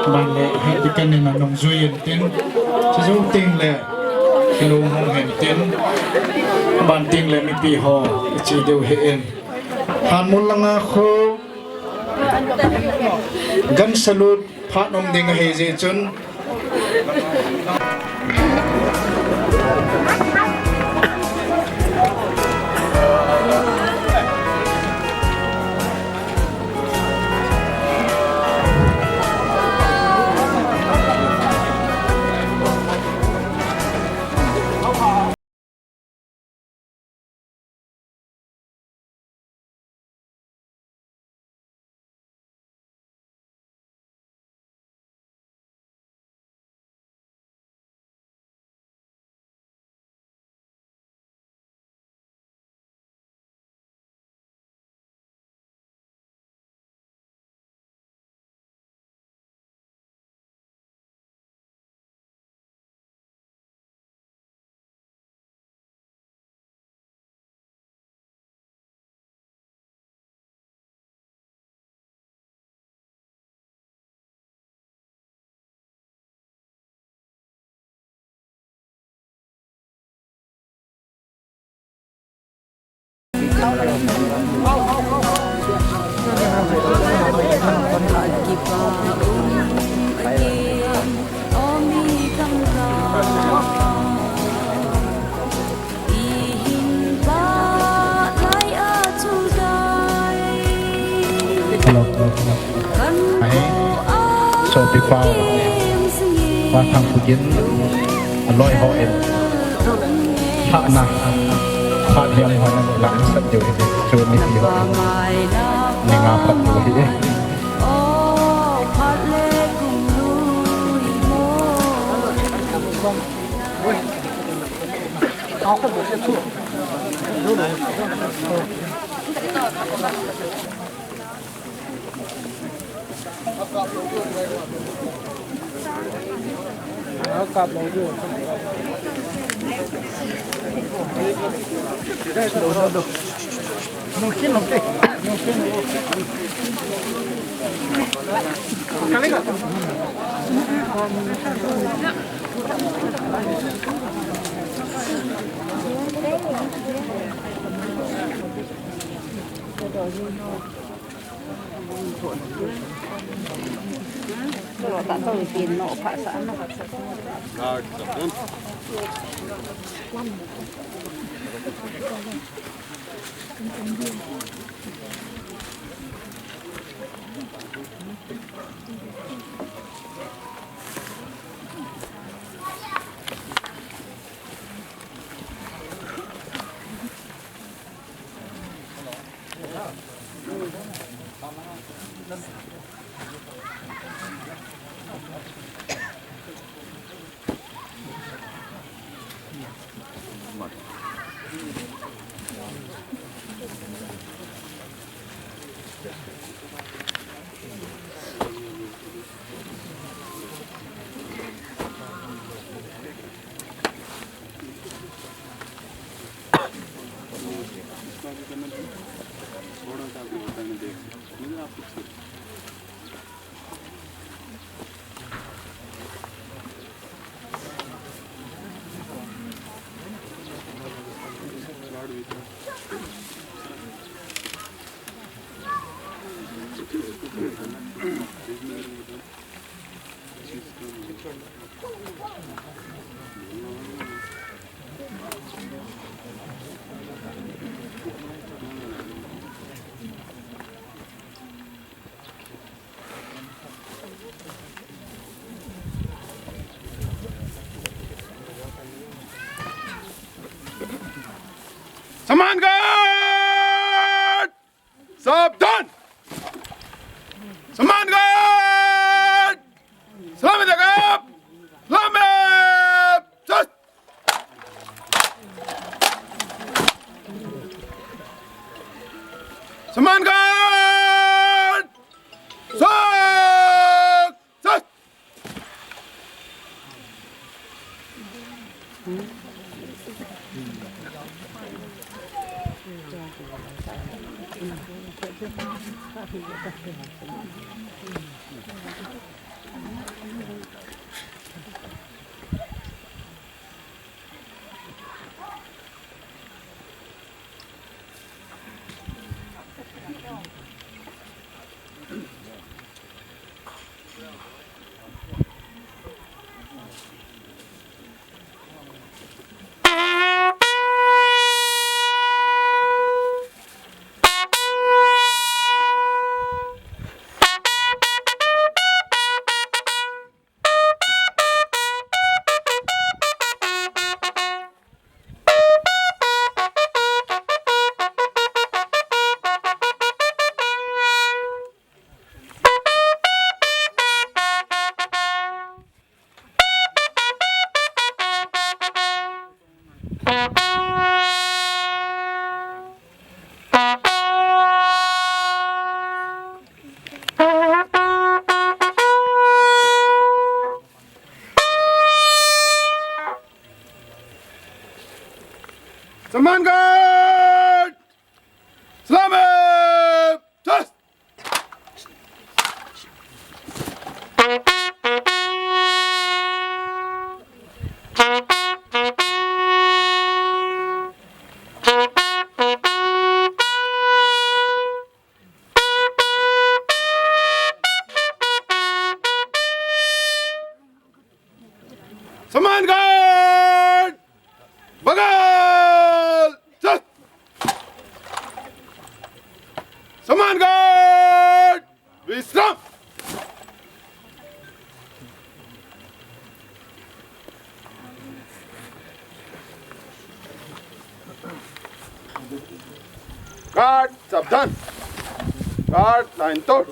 ban le, hiti kanin anung jui in tin, chujou teng le, kilung hung hin tin, ban teng le mipi ho, iche diu hi in. Hanmun langa khu, gun salute, phat um ding ahi jeh chun, Hello, hello, hello. Ahi, sopi pau, pa thang pukin, aloi ho in, ha na, ha liam ho na, la in sat diu hi, chu mi pi ho, ni nga phat diu hi. Saman Ghat! Sabdan! Saman Ghat! Salam alaikum! Salam! Sas! Saman Ghat! Sak! Sas! Saman Ghat! Salame! Test! सम्मान गार्ड, बगल, चल। सम्मान गार्ड, विश्राम। गार्ड, सावधान। Guard, line तोड़।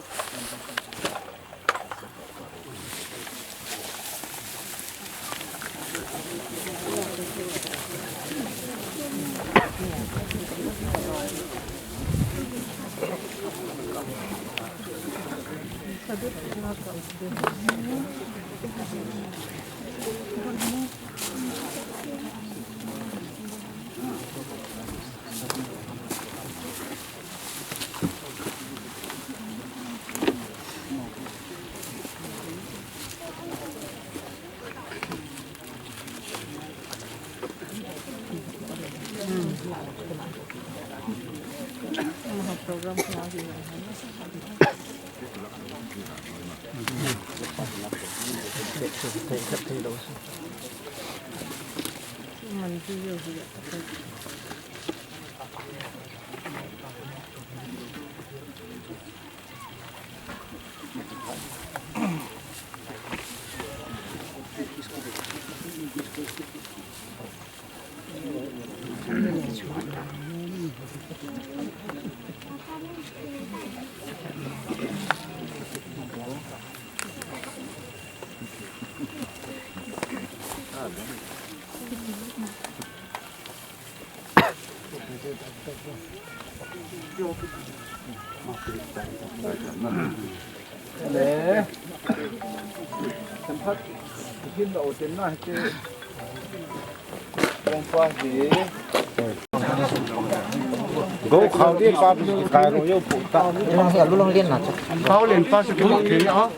Go khao di pa pi kai ro yo pu ta. Long se alu long lien na chu. Khao lien pa chu ki mo ke a.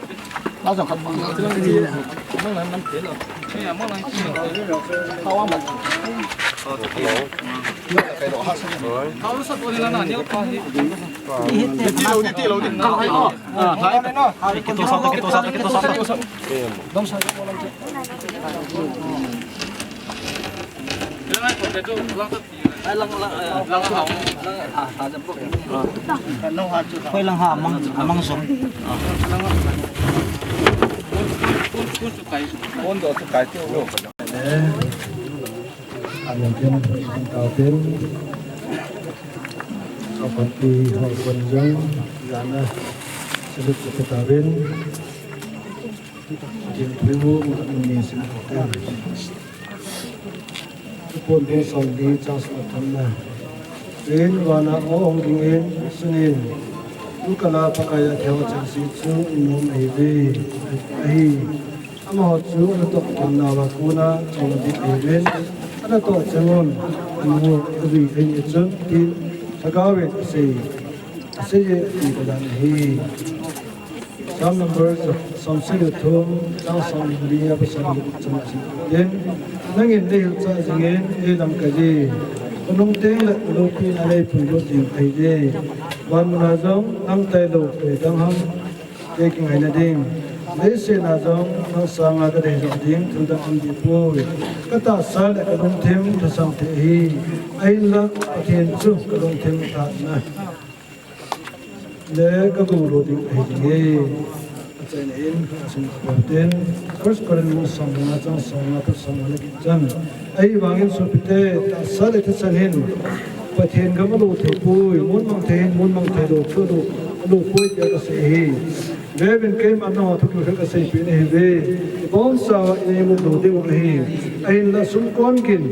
Hoi lang ha amang, amang sung. Anong tin, anong tin, apat pi hau pon jong, jana, salute sa kitawin, jing pu, ni sin hotel. Pon ding som di chance na thanna. Rin vana o hong ding in, sunin, tu kala Pakai a theo chang si chu, nom ei ve, ahi. Amaho chu anatoh kit nauva kona chom ding ahiuvin, anatoh chang un, anu avi ahi chun, tin, Lhagao in asei, asei e, ati dan ahi. Psalm number, Psalm sagi le thum, chang som le li a, Psalm chang si. Tin, nangin neihilchah jingin, neilamkai e. Khonung teng le loupina neipui lut ding ahi e. Van muna jong, nang tailou koi dang ham, kei kingaina ding. Leiset a jong nang sanga kadei joh ding thil dang um ding poi. Katahsa le kalungthim lhasam thei ahi. Ahinla Pathen chu kalungthim athahna le kagoulo ding ahi jing e. Achaina in, asim kapoh tin, First Corinthians som le nga chang som le nga pat som le nga le get chan. Ahivangin sopite, tahsa le thisan hin Pathen gam alo thei poi, mun mang thei hin mun mang thei lou chu alo, alo poi tia kasei ahi. Vevin, keiman nangho thu thilkhat kaseipeh nahi uve. Ibonchauva inei mun lou diu ahi. Ahinla sumkon gin,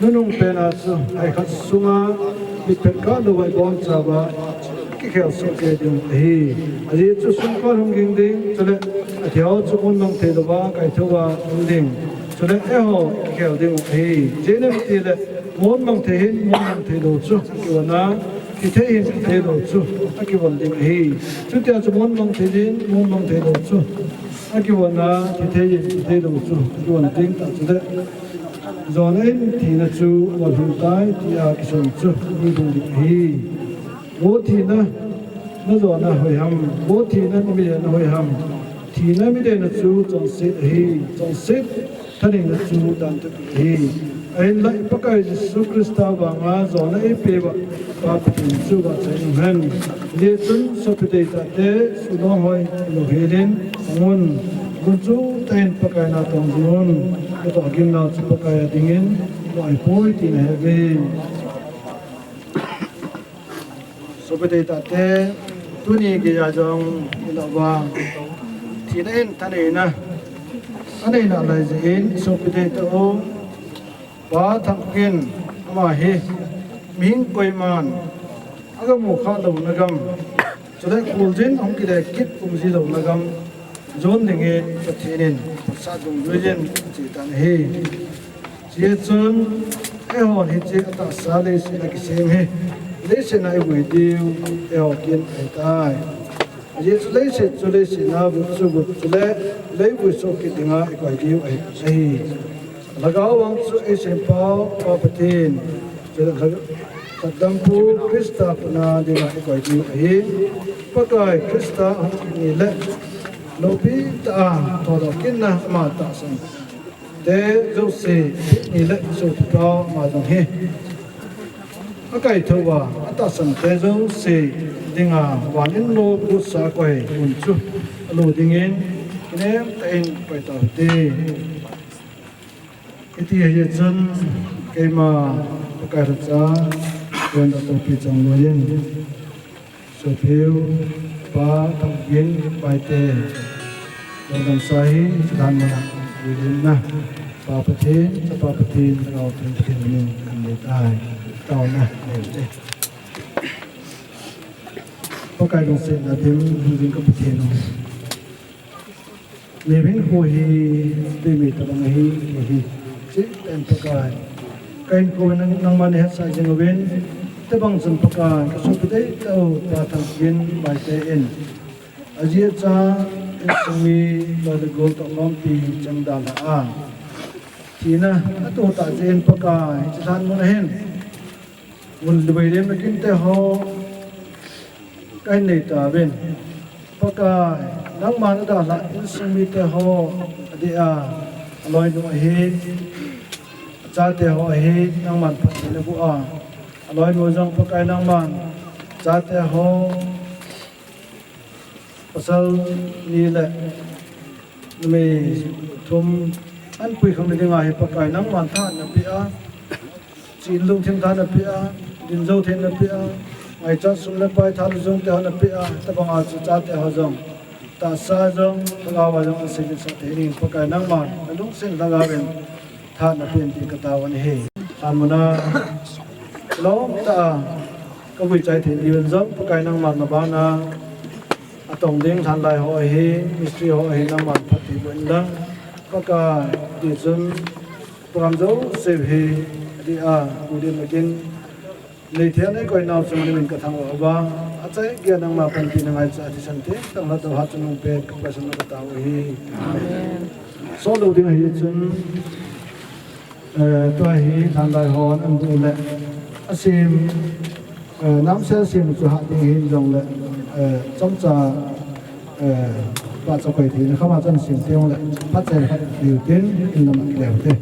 nunung pena chu hei khat sunga mitphet kah louva ibonchauva kikhel soh kei diu ahi. Ajeh chu sumkon hung ging ding, chule athihou chu mun mang thei louva kaithouva um ding. Chule eiho kikhel diu ahi. Ijeh inem itile mun mang thei hin mun mang thei lou chu akivon a, thi thei hin thi thei lou chu akivon ding ahi. Chutia chu mun mang thei hin mun mang thei lou chu akivon a, thi thei hin thi thei lou chu akivon ding tah chule, jona in thina chu aval hung tai tia kisun chu ahung lhung ding ahi. Vo thina, najona hoiham? Vo thina, namidena hoiham? Thina midena chu chonset ahi. Chonset Thaneina chu dan tah ahi. Ahinla i Pakai Jesu Christa vanga jona eipeuva Pa Pathen chu vahchoi in umhen. Hijeh chun sopi deitahte, suhnohoi, louhelin, angun. Gunchu tah in Pakai na tong jing un. Natoh ginna chu Pakai a dingin, loi poi tina heuve. Sopi deitahte, tuni geiya jong ilah uva, thina in thaneina anei nalai jeh in, sopi deitah u, Pa Thangkhogin, ama hi mihing koiman aga mukhah louna gam, chule kholjin ahung kile kit umji louna gam jon dingin Pathen in phatsah dungjuiyin ache tan ahi. Hijeh chun, eihon hiche atahsa leiset a kisem hi, leiset a ivui diu eiho kin ahitai. Hijeh chun leiset chu leiset a, vut chu vut, chule leivui soh kit dinga ikoi diu ahi, ahi. Lhagao vang chu eisempau Pa Pathen, chule Lha-, Lhatdampu Christa pana dinga ikoi diu ahi. Pakai Christa ahung kit ni le, loupi tah a thodoh kitna ama tahsan te jouse, ni le sopi pau ama jong hi akaithou uva, atahsan te jouse dinga van in lou gusa koi mun chu alo dingin, kinem tah in koi tau hite. Hiti ahi chun keima Pakai lhacha, tuan da topi chang loiyin. Sopiu, Pa Thangkhogin, Paite, lungdam sa hi, chulai muna, vuilimna, Pa Pathen, Chapa Pathen, Lhagao Theng Pathen min kanei tai, taona, nei te. Pakai lungsetna dim, hung jing ka Pathen u. Neihin khu hi, tuimei tabang ahi, hi hi. Chih tah in Pakai. Kahin kou nang, nangman nahetsah jing uvin. Tabang chun Pakai, kasopi deitah u, Pa Thangkhogin, Paite in. Ajeh chu, insung mi, loi le gol toh khompi, chang dalha a. Thina, atoh tah jeh in Pakai, hiche lhan mun ahin. Mun le vuilimna kinte ho, kahin nei tauvin. Pakai, nangman nadalhah insung mite ho, adeh a, aloinu ahin, achate ho ahin, nangman phatthei naboh a. Aloinu jong Pakai nangman, chate ho, pasal ni le numei thum, anpui khang na dinga hi Pakai nangman thahatna peh a, chih lungthim thahatna peh a, din jou theina peh a, ngaichat sum le pai tha le jong te ho napeh a, tabang a chu chate ho jong, tahsa jong, lhagao a jong asei dinsah thei ding Pakai nangman, nalungset lhagao in, thahatna peh in ti katao ahi. Lhan muna, lom tah a, kavui chai thei diuvin jong, Pakai nangman nabana, atong ding lhanlai ho ahi, mistri ho ahi, nangman phatthei boh in lang, Pakai, tichun, program jouse hi, adeh a, pu din akin, Neithei a neikoi nau chunga namin kathangvah uva, achai geiya nangma panpina ngaichat a thisan tengteng lhatdoh hat chungnung pet ka Pakai sanga katao ahi. Amen. Soh lou ding ahi chun, eh, tua hi lhanlai hon anbuh le, asem, eh, namse asem chu hat ding ahin jongle, eh, chomcha, eh, pahcha koi theina khama chan sem teng le, phatchai khat diu tin, in lam a kile u te.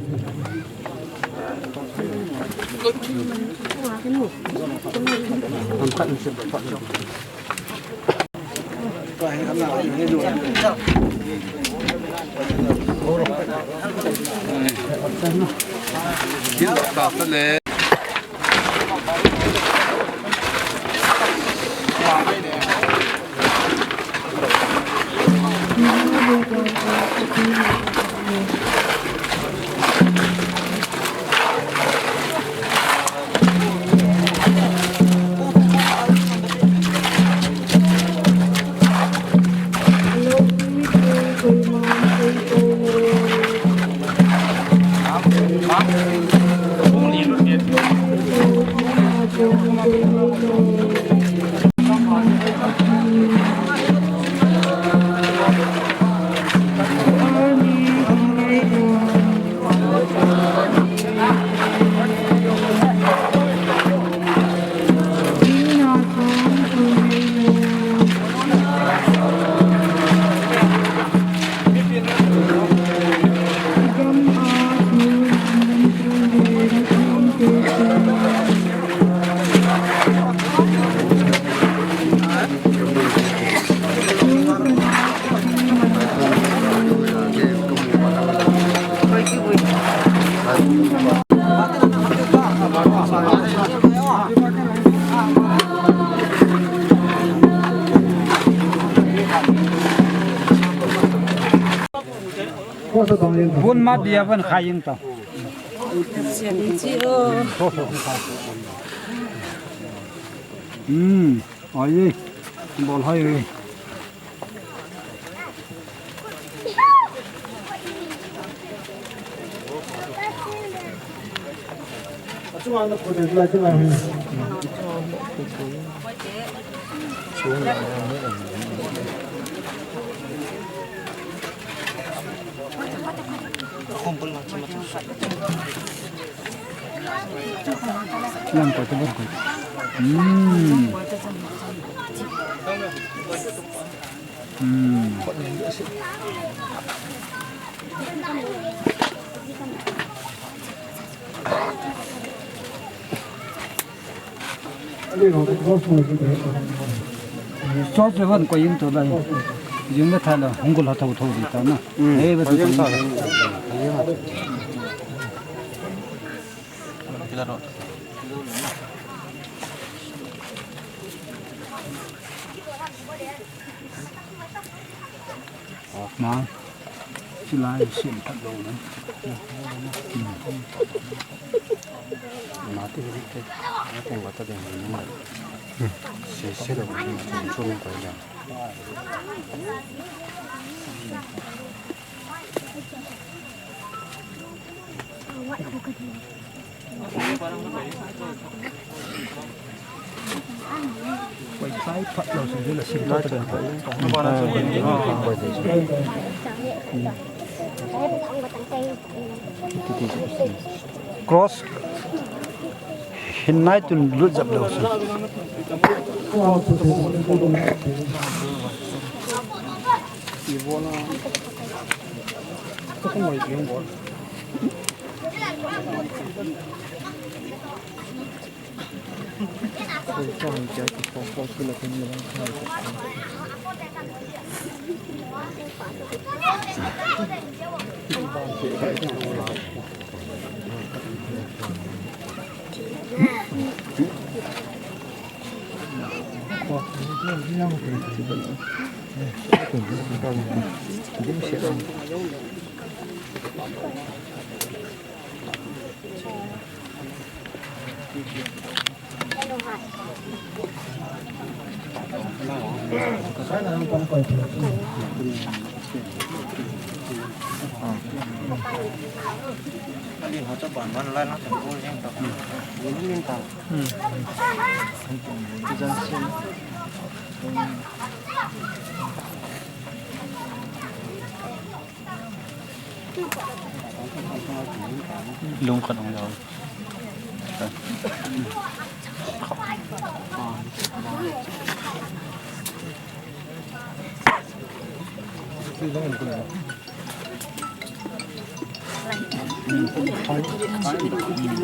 Bun ma dia ban khai ing ta. Hmm. Oi. Bol hai. Hmm. Hmm. Church le van ko yin to lai. Jing le tha la hung ko la tho tho di ta na. Hmm. Ei ba tu ko yin ta. Ma, chulai sin phat lou na. Ma ti ri te, ma te ngota de ni ma. Se se lo ni ma chun ko ya. Cross hin nai tun lut jap lou su. Lung khat hung jao.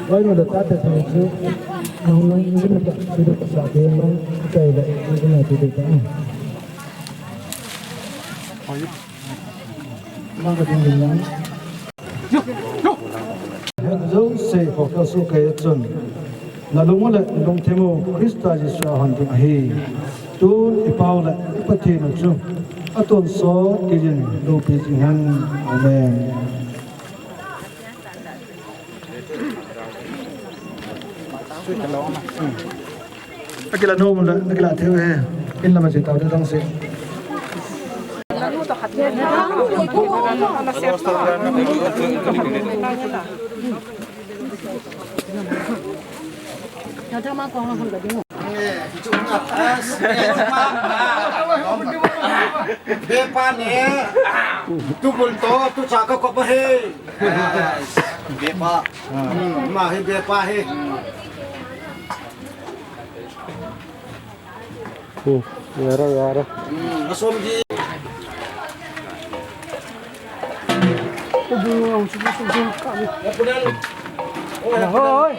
Vai no da ta ta ta chu. Nang nang ni na ta ta ta ta ta ta. Jouse kho kasu kei chun, nalung u le nalungthim u Christa Jesu a hon ding ahi. Tun i Pa u le i Pathen u chu atonsot keiyin loupi jing hen. Amen. Akila nom le, akila thei u he. In lama che tau te tang se. Bepa ne, tu bul to, tu sa ka ko pa he. Bepa. Hmm, ma hi bepa hi. Hmm, yara, yara. Hmm, asom ji. Hoi.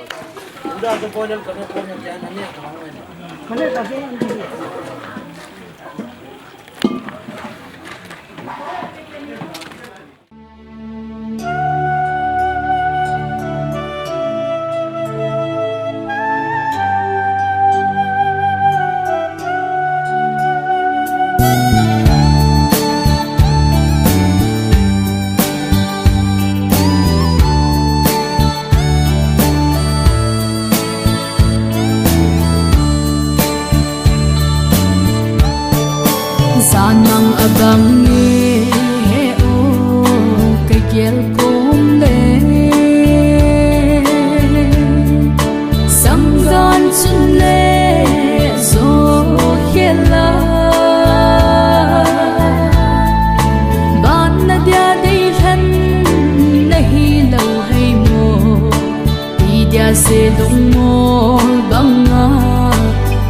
Gelkom le sangdan chun le jo khel a, ban na dia deilhen nahi lou hei mo. Idia se lungmol banga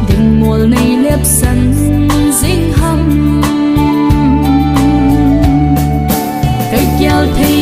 dingmol nei lepsan jing ham. Ka gel thei